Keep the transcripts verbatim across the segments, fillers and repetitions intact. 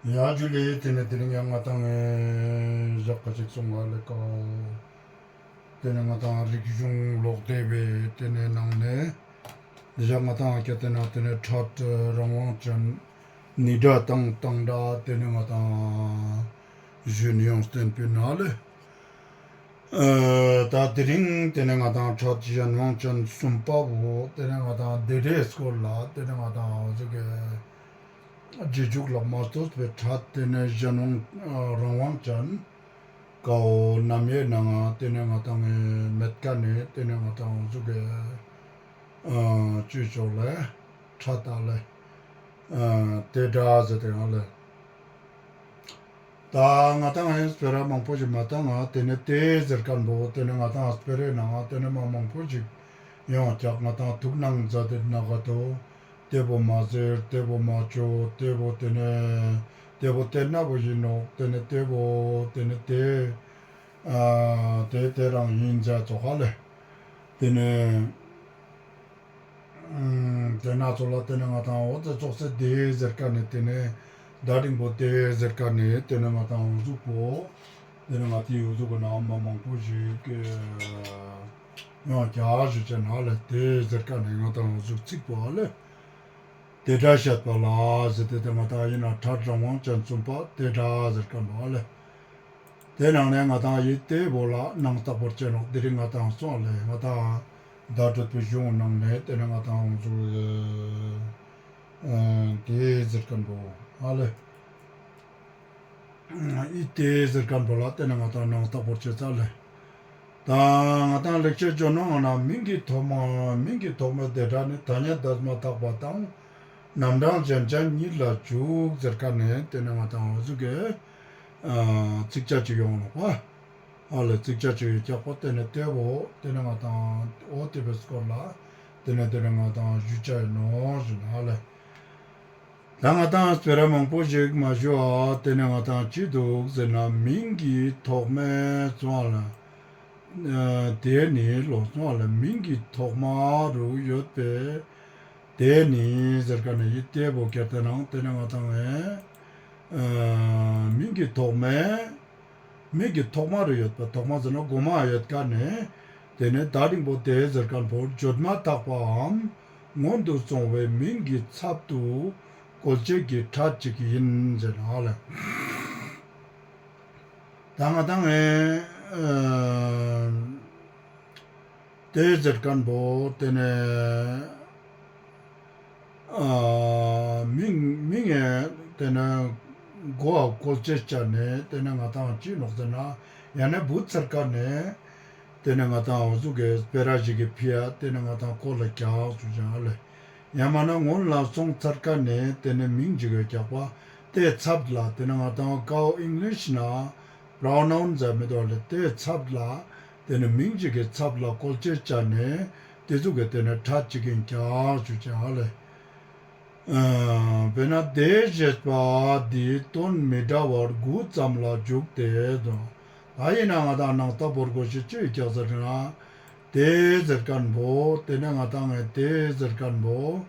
ཡ་ཇུ་ལེ། ཏེ་ནེ་དེ་རིང་ཡང་ང་ཏང་ངི་ཞག་ཁ་ཅིག་སོང་ང་ལེ་ཀའོ། ཏེ་ནེ་ང་ཏང་རིག་གཞུང་ཀློག་དེབ་བི་ཏེ་ནེ་ནང་ནེ་ཞག་ང་ཏང་ཁྱེར་ཏེ་ན་ཏེ་ནེ་ཕྲད་རང་དབང་ཅན་ནི་སྒྲ་དང་བཏང་སྒྲ་ཏེ་ནེ་ང་ཏང་ཞུ་ནི་ཡོང་སྟན་པིན་ན་ལེ། ཨ་ད་དེ་རིང་ཏེ་ནེ་ང་ཏང་ཕྲད་གཞན་དབང་ཅན་གསུམ་པ་བོ་ཏེ་ནེ་ང་ཏང་དེ་འདྲའི་སྐོར་ལ་ཏེ་ནེ་ང་ཏང་འོ་ཟུག་གི་རྗེས་འཇུག་ལ་མ་ལྟོས་པའི་ཕྲད་ཏེ་ནེ་གཞན་དབང་ཨ་རང་དབང་ཅན་ཀའོ་རྣམ་དབྱེ་ནང་ཏེ་ནེ་ང་ཏང་མེད་ཀ་ནེ་ཏེ་ནེ་ང་ཏང་འོ་ཟུག་གི་ཨ་ཅུ་ཅོག་ལེ་ཕྲད་ད་ལེ་ཨ་དེ་སྒྲ་ཟེར་ཏེ་ཡང་ལེ། ད་ང་ཏང་ངི་སྤེ་ར་མང་པོ་ཞིག་མ་བཏང་ང་ཏེ་ནེ་དེ་ཟེར་ཁན་བོ་ཏེ་ནེ་ང་ཏང་སྤེ་རའི་ནང་ང་ཏེ་ནེ་མ་མང་པོ་ཞིག་ཡོང་ཀྱག། ང་ཏང་ཐུགས་སྣང་མཛད་དེ་ན་ག་ཏོ་ཏེ་བོ་མ་ཟེར་ཏེ་བོ་མ་ཅོ་ཏེ་བོ་ཏེ་ནེ་ཏེ་བོ་ཏེ་ན་བོ་ཨིན་ནོག། ཏེ་ནེ་ཏེ་བོ་ཏེ་ནེ་ཏེ་ཨ་ཏེ་ཏེ་རང་ཨིན་ཟེར་ཙོགས་ལེ། ཏེ་ནེ་ཨ་ཏེ་ན་ཙོགས་ལ་ཏེ་ནེ་ང་ཏང་འོ་ཏེ་ཙོགས་སེ་དེ་ཟེར་ཁན་ནི་ཏེ་ནེ་ད་རིང་པོ་དེ་ཟེར་ཁན་ནི་ཏེ་ནེ་ང་ཏང་འོ་ཟུག་པོ་ཏེ་ནེ་ང་ཏི་འོ་ཟུག་གི་ནང་མ་མང་པོ་ཞིག་ཡོང་ཀྱག་ཞུ་ཅེས་ན་ལེ། དེ་ཟེར་ཁན་ནི་ང་ཏང་འོ་ཟུག་ཚིག་པོ་ཨ་ལེ། དེ་སྒྲ་བཤད་པ་ལ་ཟེར་ཏེ་ཏེ་ང་ཏང་ཨིན་ན་ཕྲད་རང་དབང་ཅན་གསུམ་པ་དེ་སྒྲ་ཟེར་ཁན་བོ་ཨ་ལེ། ཏེ་ནང་ནེ་ང་ཏང་ཡི་ཏེ་བོ་ལ་ནང་ལྟ་བོར་ཅེས་ནོག། དེ་རིང་ང་ཏང་སོང་ལེ་ང་ཏང་བརྡ་སྤྲོད་པའི་གཞུང་ནང་ནེ་ཏེ་ནེ་ང་ཏང་འོ་ཟུག་ཨ་དེ་ཟེར་ཁན་བོ་ཨ་ལེ། ཡི་ཏེ་ཟེར་ཁན་བོ་ལ་ཏེ་ནེ་ང་ཏང་ནང་ལྟ་བོར་ཅེས་ལེ། ད་ང་ཏང་ལེགས་བཤད་ལྗོན་དབང་ནང་ན་མིང་གི་ཐོག་མ་མིང་གི་ཐོག་མའི་དེ་སྒྲ་ནི་ཐ་སྙད་འདས་མ་ཐག་པ་དང་རྣམ་གྲངས་གཞན་ཅན་ཉིད་ལ་འཇུག་ཟེར་ཁན་ནི་ཏེ་ནེ་ང་ཏང་འོ་ཟུག་གི་ཨ་ཚིགས་བཅད་ཅིག་ཡོང་ནོག་པ། ཨ་ལེ་ཚིགས་བཅད་ཅིག་ཡོད་ཀྱག་པ། ཏེ་ནེ་ཏེ་བོ་ཏེ་ནེ་ང་ཏང་འོ་ཏེ་བོའི་སྐོར་ལ་ཏེ་ནེ་ཏེ་ནེ་ང་ཏང་ཞུ་ཅེས་ཨིན་ནོག་ཞུ་ན་ཨ་ལེ། ད་ང་ཏང་སྤེ་ར་མང་པོ་ཞིག་མ་ཞུ་ཨ་ཏེ་ནེ་ང་ཏང་ཅི་དུག་ཟེར་ན་མིང་གི་ཐོག་མའི་ཙོགས་ལ་ཨ་དེ་ནི་ལོ་ཙོགས་ལ་མིང་གི་ཐོག་མ་རུ་ཡོད་པའི་དེ་ནི་ཟེར་ཁན་ནི་ཡི་ཏེ་བོ་ཁྱེར་ཏེ་ནང་ཏེ་ནེ་ང་ཏང་ཨེ་ཨ་མིང་གི་ཐོག་མའི་མིང་གི་ཐོག་མ་རུ་ཡོད་པ་ཐོག་མ་ཟེར་ན་གོ་མ་ཡོད་ཁན་ནི་ཏེ་ནེ་ད་རིང་པོ་དེ་ཟེར་ཁན་བོ་བརྗོད་མ་ཐག་པའམ་སྔོན་དུ་སོང་བའི་མིང་གི་ཚབ་ཏུ་བཀོལ་ཅེས་ཀྱི་ཕྲད་ཅིག་ཨིན་ཟེར་ན་ཨ་ལེ། ད་ང་ཏང་ཨེ་ཨ་དེ་ཟེར་ཁན་བོ་ཏེ་ནེ་ཨ་མིང་མིང་ངི་ཏེ་ནེ་གོ་བ་བཀོལ་ཅེས་ཅན་ནི་ཏེ་ནེ་ང་ཏང་ཅི་ནོག་ཟེར་ན་ཡང་ན་བུད་ཚར་ཁན་ནི་ཏེ་ནེ་ང་ཏང་འོ་ཟུག་གི་སྤེ་ར་ཞིག་གི་ཕི་ཡ་ཏེ་ནེ་ང་ཏང་བཀོལ་ལ་ཀྱག་ཞུ་ཅེས་ཨ་ལེ། ཡང་མན་ན་སྔོན་ལ་སོང་ཚར་ཁན་ནི་ཏེ་ནེ་མིང་ཞིག་གི་ཀྱག་པ་ཏེ་ཚབ་ལ་ཏེ་ནེ་ང་ཏང་ཀའོ་ཨིང་ལིཤ་ན་པྲོ་ནའུན་ཟེར་མི་དུག་ལེ། ཏེ་ཚབ་ལ་ཏེ་ནེ་མིང་ཞིག་གི་ཚབ་ལ་བཀོལ་ཅེས་ཅན་ནི་ཏེ་ཟུག་གི་ཏེ་ནེ་ཕྲད་ཅིག་ཨིན་ཀྱག་ཞུ་ཅེས་ཨ་ལེ། ཨ་དཔེར་ན་དེ་ཞེས་པ་འདིའི་དོན་མི་འདྲ་བར་དགུ་ཙམ་ལ་འཇུག་སྟེ་དོ། ད་ཨིན་ན་ང་ཏང་ནང་ལྟ་བོར་གོ་ཤེས་ཅི་ཡོད་ཀྱག་ཟེར་ན་དེ་ཟེར་ཁན་བོ་ཏེ་ནེ་ང་ཏང་ངི་དེ་ཟེར་ཁན་བོ་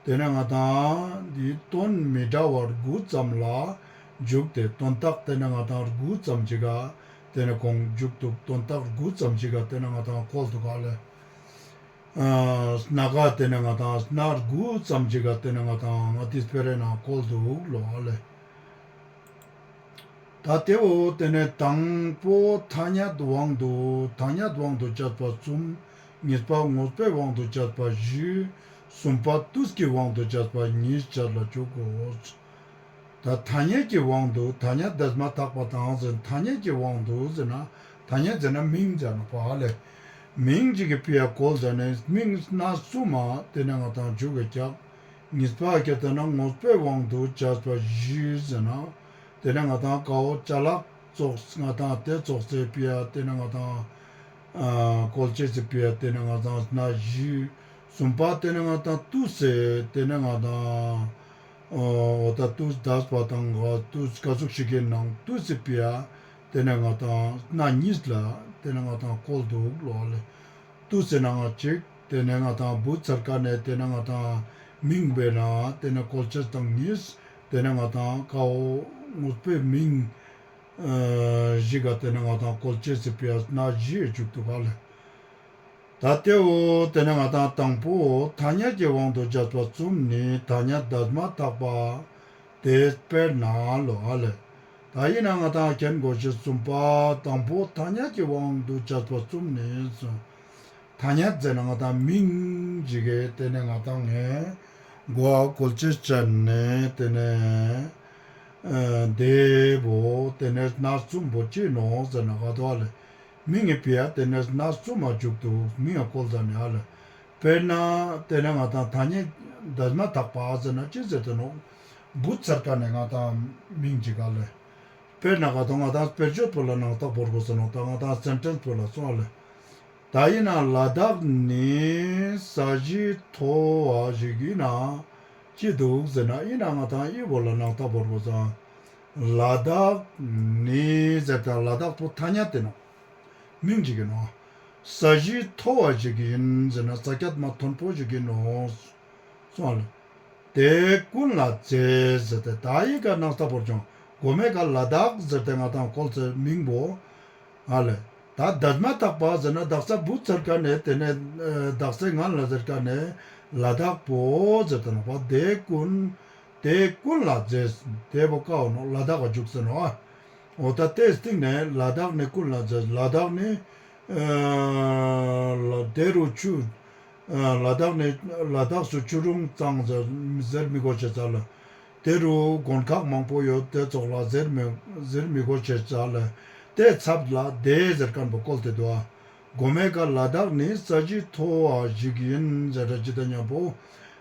ཏེ་ནེ་ང་ཏང་འདིའི་དོན་མི་འདྲ་བར་དགུ་ཙམ་ལ་འཇུག་སྟེ་དོན་དག་ཏེ་ནེ་ང་ཏང་དགུ་ཙམ་ཞིག་ག་ཏེ་ནེ་ཁོང་འཇུག་དུག། དོན་དག་དགུ་ཙམ་ཞིག་ག་ཏེ་ནེ་ང་ཏང་བཀོལ་དུག་ག་ལེ། ཨ་སྣ་ཁ་ཏེ་ནེ་ང་ཏང་སྣ་དགུ་ཙམ་ཞིག་ག་ཏེ་ནེ་ང་ཏང་ང་ཏི་སྤེ་རའི་ནང་བཀོལ་དུག་ལོ་ཨ་ལེ། ད་ཏེ་བོ་ཏེ་ནེ་དང་པོ་ཐ་སྙད་དབང་དུ་ཐ་སྙད་དབང་དུ་བྱས་པ་གསུམ། གཉིས་པ་དངོས་པོའི་དབང་དུ་བྱས་པ་བཞི། གསུམ་པ་དུས་ཀྱི་དབང་དུ་བྱས་པ་གཉིས་བྱས་ལ་འཇུག་གོ། ད་ཐ་སྙད་ཀྱི་དབང་དུ་ཐ་སྙད་འདས་མ་ཐག་པ་དང་ཟེར་ཐ་སྙད་ཀྱི་དབང་དུ་ཟེར་ན་ཐ་སྙད་ཟེར་ན་མིང་ཟེར་ན་པ་ཧ་ལེ། མིང་ཅིག་གི་ཕི་ཡ་བཀོལ་ཟེར་ནེ་མིང་སྣ་གསུམ་མ་ཏེ་ནེ་ང་ཏང་འཇུག་གི་ཀྱག། གཉིས་པ་ཁྱེར་ཏེ་ན་དངོས་པོའི་དབང་དུ་བྱས་པ་བཞི་ཟེར་ན་ཏེ་ནེ་ང་ཏང་ཀའོ་ཅ་ལག་ཙོགས་ང་ཏང་ཏེ་ཙོགས་སེ་ཕི་ཡ་ཏེ་ནེ་ང་ཏང་ཨ་བཀོལ་ཅེས་སི་ཕི་ཡ་ཏེ་ནེ་ང་ཏང་སྣ་བཞི། གསུམ་པ་ཏེ་ནེ་ང་ཏང་དུས་སེ་ཏེ་ནེ་ང་ཏང་འོ་ད་དུས་འདས་པ་དང་ག་དུས་ག་ཟུག་ཞིག་གི་ནང་དུས་སི་ཕི་ཡ་ཏེ་ནེ་ང་ཏང་སྣ་གཉིས་ལ་ཏེ་ནེ་ང་ཏང་བཀོལ་དུག་ལོ་ཨ་ལེ། དུས་སི་ནང་ང་ཅིག་ཏེ་ནེ་ང་ཏང་བུད་ཚར་ཁན་ནི་ཏེ་ནེ་ང་ཏང་མིང་བེ་ན་ཏེ་ནེ་བཀོལ་ཅེས་དང་གཉིས། ཏེ་ནེ་ང་ཏང་ཀའོ་ དངོས་པོའི་མིང་ཨ་བཞི་ག་ཏེ་ནེ་ང་དང་བཀོལ་ཅེས་སི་ཕི་ཡ་ན་བཞི་ཡོད་ཅུག་དུག་ག་ལེ། ད་ཏེ་བོ་ཏེ་ནེ་ང་དང་དང་པོ་ཐ་སྙད་ཀྱི་དབང་དུ་བྱས་པ་གསུམ་ནི་ཐ་སྙད་འདས་མ་ཐག་པ་སྟེ། དཔེར་ན་ལོ། ཨ་ལེ། ད་ཨིན་ན་ང་དང་མཁྱེན་དགོས་ཤེས་གསུམ་པ་དང་པོ་ཐ་སྙད་ཀྱི་དབང་དུ་བྱས་པ་གསུམ་ནི་གསུམ། ཐ་སྙད་ཟེར་ན་ང་དང་མིང་ཞིག་གི་ཏེ་ནེ་ང་དང་ངི་གོ་བ་བཀོལ་ཅེས་ཅན་ནི་ཏེ་ནེ་ཨ་ཏེ་བོ་ཏེ་ནེ་ན་གསུམ་པོ་ཅི་ནོག་ཟེར་ན་ག་ཏོ་ཨ་ལེ། མིང་ངི་ཕི་ཡ་ཏེ་ནེ་ན་གསུམ་མ་ཅུག་དུག་མིང་ཡ་བཀོལ་ཟ་ནེ་ཨ་ལེ། དཔེར་ན་ཏེ་ནེ་ང་དང་ཐ་སྙད་འདས་མ་ཐག་པ་ཟེར་ན་ཅི་ཟེར་ཏེ་ནོག་བུད་ཚར་ཁན་ནི་ང་དང་མིང་ཅིག་ག་ལེ། དཔེར་ན་ག་ཏོ་ང་དང་དཔེར་བརྗོད་པོ་ལ་ནང་རྟགས་བོར་གོས་ཟེར་ནོག་ད་ང་དང་སེན་ཊེན་སི་པོ་ལ་སོང་ཨ་ལེ། ད་ཨིན་ན་ལ་དྭགས་ནི་ས་གཞི་མཐོ་བ་ཞིག་ཨིན་ན་ཅི་དུག་ཟེར་ན་ཨིན་ན་ང་དང་འི་བོ་ལ་ནང་རྟགས་བོར་གོས་ཟེར། ལ་དྭགས་ནི་ཟེར་ཏེ་ལ་དྭགས་པོ་ཐ་སྙད་ཏེ་ནོག་མིང་ཅིག་ཨིན་ནོག་ས་གཞི་མཐོ་བ་ཞིག་ཨིན་ཟེར་ན་ས་ཀྱད་མ་མཐོན་པོ་ཞིག་ཨིན་ནོག་སོང་ཨ་ལེ། དེ་ཀུན་ལ་རྫས་ཟེར་ཏེ་ད་འི་ཀ་ནང་རྟགས་བོར་ཅོག་གོ་མའེ་ཀ་ལ་དྭགས་ཟེར་ཏེ་ང་དང་བཀོལ་ཏེ་མིང་བོ་ཨ་ལེ། ད་འདས་མ་ཐག་པ་ཟེར་ན་དག་ས་བུད་ཚར་ཁན་ནི་ཏེ་ནེ་ཨ་དག་ས་ང་ལ་ཟེར་ཁན་ནི་ལ་དྭགས་པོ་ཟེར་ཏེ་ནོག་པ། དེ་ཀུན་དེ་ཀུན་ལ་རྫས་དེ་བོ་ཀ་བོ་ནོག་ལ་དྭགས་ཀ་ཅུག་ཟེར་ནོག་ཨ། འོ་ད་དེ་སྟིང་ནེ་ལ་དྭགས་ནི་ཀུན་ལ་རྫས། ལ་དྭགས་ནི་ཨ་ལ་དེ་རུ་ཆུ་ཨ་ལ་དྭགས་ནི་ལ་དྭགས་སུ་ཆུ་ཀླུང་གཙང་ཟེར་ཟེར་མི་གོས་ཤེས་ལ། དེ་རུ་དགོན་ཁག་མང་པོ་ཡོད་དེ་ཙོགས་ལ་ཟེར་མི་ཟེར་མི་གོས་ཤེས་ལ། དེ་ཚབ་ལ་དེ་ཟེར་ཁན་བོ་བཀོལ་ཏེ་དུག་ཨ། གོ་མའེ་ཀ་ལ་དྭགས་ནི་ས་གཞི་མཐོ་བ་ཞིག་ཨིན་ཟེར་ཏེ་ཅི་ད་ཉམ་པོ།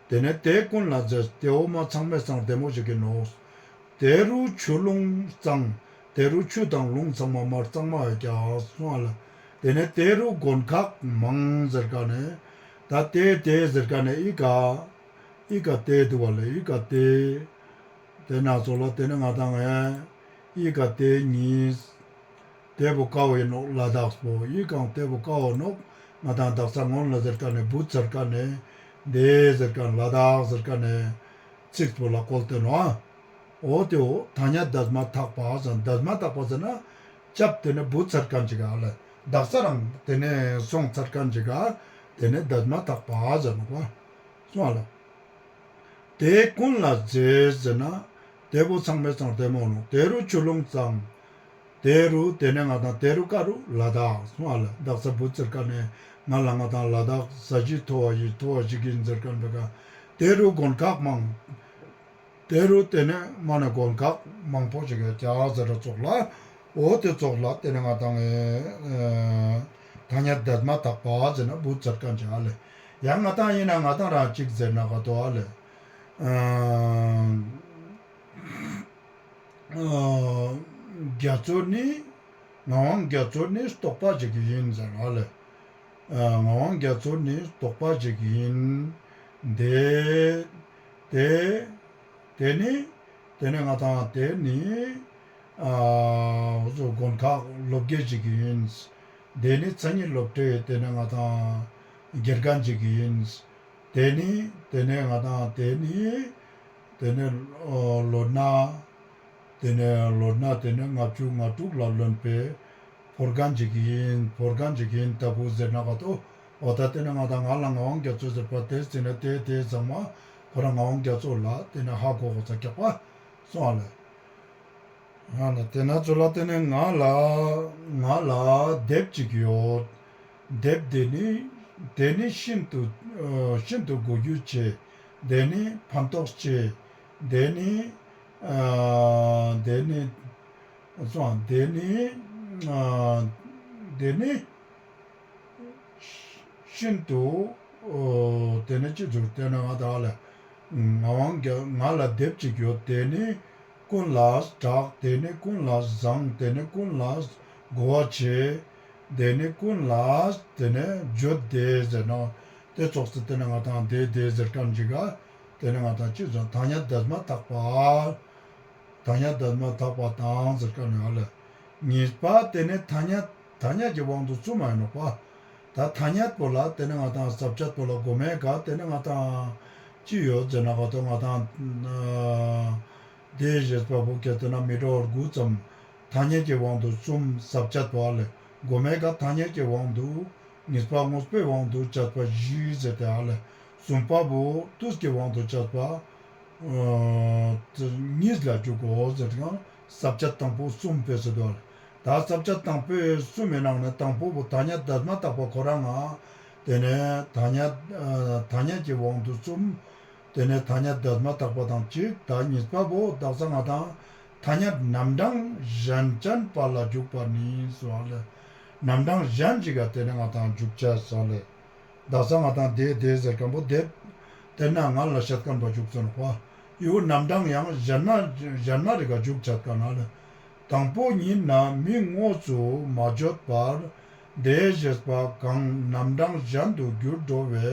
དེ་ནེ་དེ་ཀུན་ལ་རྫས་དེ་བོ་མ་ཚང་མའེ་སང་བདེ་མོ་ཞིག་ཨིན་ནོག་དེ་རུ་ཆུ་ཀླུང་གཙང་། དེ་རུ་ཆུ་དང་རླུང་ཚང་མ་མ་གཙང་མ་ཡོད་ཀྱག་སོང་ཨ་ལེ། དེ་ནེ་དེ་རུ་དགོན་ཁག་མང་ཟེར་ཁན་ནི་ད་དེ་དེ་ཟེར་ཁན་ནི་འི་ཀ་འི་ཀ་དེ་དུག་པ་ལེ། འི་ཀ་དེ་དེ་ན་ཙོགས་ལ་དེ་ནེ་ང་དང་ངི་འི་ཀ་དེ་ཉིས་དེ་བོ་ཀ་བོ་ཨིན་ནོག་ལ་དྭགས་པོ། འི་ཀའང་དེ་བོ་ཀ་བོ་ནོག་ང་དང་དག་ས་སྔོན་ལ་ཟེར་ཁན་ནི་བུད་ཚར་ཁན་ནི་དེ་ཟེར་ཁན་ལ་དྭགས་ཟེར་ཁན་ནི་ཚིག་པོ་ལ་བཀོལ་ཏེ་ནོག་འོ་དེ་བོ་ཐ་སྙད་འདས་མ་ཐག་པ་ཟེར། འདས་མ་ཐག་པ་ཟེར་ན་ཅབ་དེ་ནེ་བུད་ཚར་ཁན་ཅིག་ག་ལེ། དག་ས་རང་དེ་ནེ་སོང་ཚར་ཁན་ཅིག་ག་དེ་ནེ་འདས་མ་ཐག་པ་ཟེར་ནོག་པ་སོང་ཨ་ལེ། དེ་ཀུན་ལ་རྫས་ཟེར་ན་དེ་བོ་ཚང་མའེ་སང་བདེ་མོ་ནོག་དེ་རུ་ཆུ་ཀླུང་གཙང་། དེ་རུ་དེ་ནེ་ང་དང་དེ་རུ་ཀ་རུ་ལ་དྭགས་སོང་ཨ་ལེ། དག་ས་བུད་ཚར་ཁན་ནི་ང་ལ་ང་དང་ལ་དྭགས་ས་གཞི་མཐོ་བ་ཡི་མཐོ་བ་ཞིག་ཨིན་ཟེར་ཁན་བོའེ་ཀ་དེ་རུ་དགོན་ཁག་མང་། དེ་རུ་དེ་ནེ་མ་ནེ་དགོན་ཁག་མང་པོ་ཞིག་ཡོད་ཀྱག་ཟེར་ར་ཙོགས་ལ། འོ་དེ་ཙོགས་ལ་དེ་ནེ་ང་དང་ཨེ་ཐ་སྙད་འདས་མ་ཐག་པ་ཟེར་ན་བུད་ཚར་ཁན་ཅིག་ཨ་ལེ། ཡང་ང་དང་ཨིན་ན་ང་དང་རང་ཅིག་ཟེར་ན་ག་ཏོ་ཨ་ལེ། ཨ་རྒྱ་མཚོ་ནི་ངག་དབང་རྒྱ་མཚོ་ནི་རྟོགས་པ་ཞིག་ཨིན་ཟེར་ཨ་ལེ། ཨ་ངག་དབང་རྒྱ་མཚོ་ནི་རྟོགས་པ་ཞིག་ཨིན། དེ་དེ་དེ་ནི་དེ་ནེ་ང་དང་དེ་ནི་ཨ་འོ་ཙོགས་དགོན་ཁག་སློབ་དགེ་ཞིག་ཨིན། དེ་ནི་མཚན་ཉིད་སློབ་གྲྭའི་དེ་ནེ་ང་དང་དགེ་རྒན་ཞིག་ཨིན། དེ་ནི་དེ་ནེ་ང་དང་དེ་ནི་དེ་ནེ་ཨ་ལོ་ན་དེ་ནེ་ལོ་ན་དེ་ནེ་ལྔ་བཅུ་ང་དྲུག་ལ་ལོན་པའི་ཕོ་རྒན་ཞིག་ཨིན། ཕོ་རྒན་ཞིག་ཨིན་ལྟ་བུ་ཟེར་ན་ག་ཏོ། འོ་ད་དེ་ནེ་ང་དང་ང་ལ་ངག་དབང་རྒྱ་མཚོ་ཟེར་བ་དེ་ཟེར་ན་དེ་དེ་ཚང་མ་ཁོ་རང་ངག་དབང་རྒྱ་མཚོ་ལ་དེ་ནེ་ཧ་གོ་གོས་ས་ཀྱག་པ་སོང་ཨ་ལེ། ཨ་ན་དེ་ན་ཚོ་ལ་དེ་ནེ་ང་ལ་ང་ལ་དེབ་ཅིག་ཡོད། དེབ་དེ་ནི་དེ་ནི་ཤིན་ཏུ་ཨ་ཤིན་ཏུ་གོ་རྒྱུ་ཆེ། དེ་ནི་ཕན་ཐོགས་ཆེ། དེ་ནི་ཨ་དེ་ནི་སོང་དེ་ནི་ཨ་དེ་ནི་ཤིན་ཏུ་ཨོ་དེ་ནི་ཅི་ཟུག་དེ་ནི་ང་དང་ལ་ངག་དབང་རྒྱ་ང་ལ་དེབ་ཅིག་ཡོད། དེ་ནི་ཀུན་ལ་གྲགས། དེ་ནི་ཀུན་ལ་བཟང་། དེ་ནི་ཀུན་ལ་གོ་བ་ཆེ། དེ་ནི་ཀུན་ལ་དེ་ནི་བརྗོད་བདེ་ཟེར་ནོག་དེ་ཙོགས་སི་དེ་ནི་ང་དང་དེ་དེ་ཟེར་ཁན་ཅིག་ག་དེ་ནི་ང་དང་ཅི་ཟེར་ཐ་སྙད་འདས་མ་ཐག་པ། ཐ་སྙད་འདས་མ་ཐག་པ་དང་ཟེར་ཁན་ནི་ཨ་ལེ། གཉིས་པ་དེ་ནི་ཐ་སྙད་ཐ་སྙད་ཀྱི་དབང་དུ་ཚུད་མ་ཡིན་ནོག་པ། ད་ཐ་སྙད་པོ་ལ་དེ་ནི་ང་དང་ས་བཅད་པོ་ལ་གོ་མའེ་ཀ་དེ་ནི་ང་དང་ཅི་ཡོད་ཟེར་ན་ག་ཏོ་ང་དང་ཨ་ དེ་ཞེས་པ་བོ་ཁྱེར་ཏེ་ན་མི་འགྲོ་བ་དགུ་ཙམ་ཐ་སྙད་ཀྱི་དབང་དུ་གསུམ་ས་བཅད་པ་ལེ། གོ་མའི་ཀ་ཐ་སྙད་ཀྱི་དབང་དུ་གཉིས་པ་དངོས་པོའི་དབང་དུ་བཅད་པ་བཞི་ཟེར་ཏེ་ཨ་ལེ། གསུམ་པ་བོ་དུས་ཀྱི་དབང་དུ་བཅད་པ་ཨ་གཉིས་ལ་འཇུག་གོ་ཟེར་ཏེ་ཡང་ས་བཅད་དང་པོ་གསུམ་པོ་ཟེར་དོ་ལེ། ད་ས་བཅད་དང་པོའི་གསུམ་མི་ནང་ནས་དང་པོ་བོ་ཐ་སྙད་འདས་མ་ཐག་པ་ཁོ་རང་ང་དེ་ནས་ཐ་སྙད་ཨ་ཐ་སྙད་ཀྱི་དབང་དུ་གསུམ། དེ་ནས་ཐ་སྙད་འདས་མ་ཐག་པ་དང་གཅིག། ད་གཉིས་པ་བོ་དག་ས་ང་དང་ཐ་སྙད་རྣམ་གྲངས་གཞན་ཅན་པ་ལ་འཇུག་པ་ནི་སོ་ཨ་ལེ། རྣམ་གྲངས་གཞན་ཞིག་ག་དེ་ནས་ང་དང་འཇུག་ཆ་སོ་ཨ་ལེ། དག་ས་ང་དང་དེ་དེ་ཟེར་མཁན་པོ་དེ་དེ་ན་ང་ལ་བཤད་མཁན་པ་འཇུག་ཚུལ་ནོག་པ། ཡུ་རྣམ་གྲངས་ཡང་གཞན་མ་གཞན་མ་རིག་ག་འཇུག་ཆ་མཁན་ཨ་ལེ། དང་པོ་ཉིད་ན་མིང་དངོས་སུ་མ་བརྗོད་པར་དེ་ཞེས་པ་གང་རྣམ་གྲངས་གཞན་དུ་འགྱུར་འགྲོ་བའི་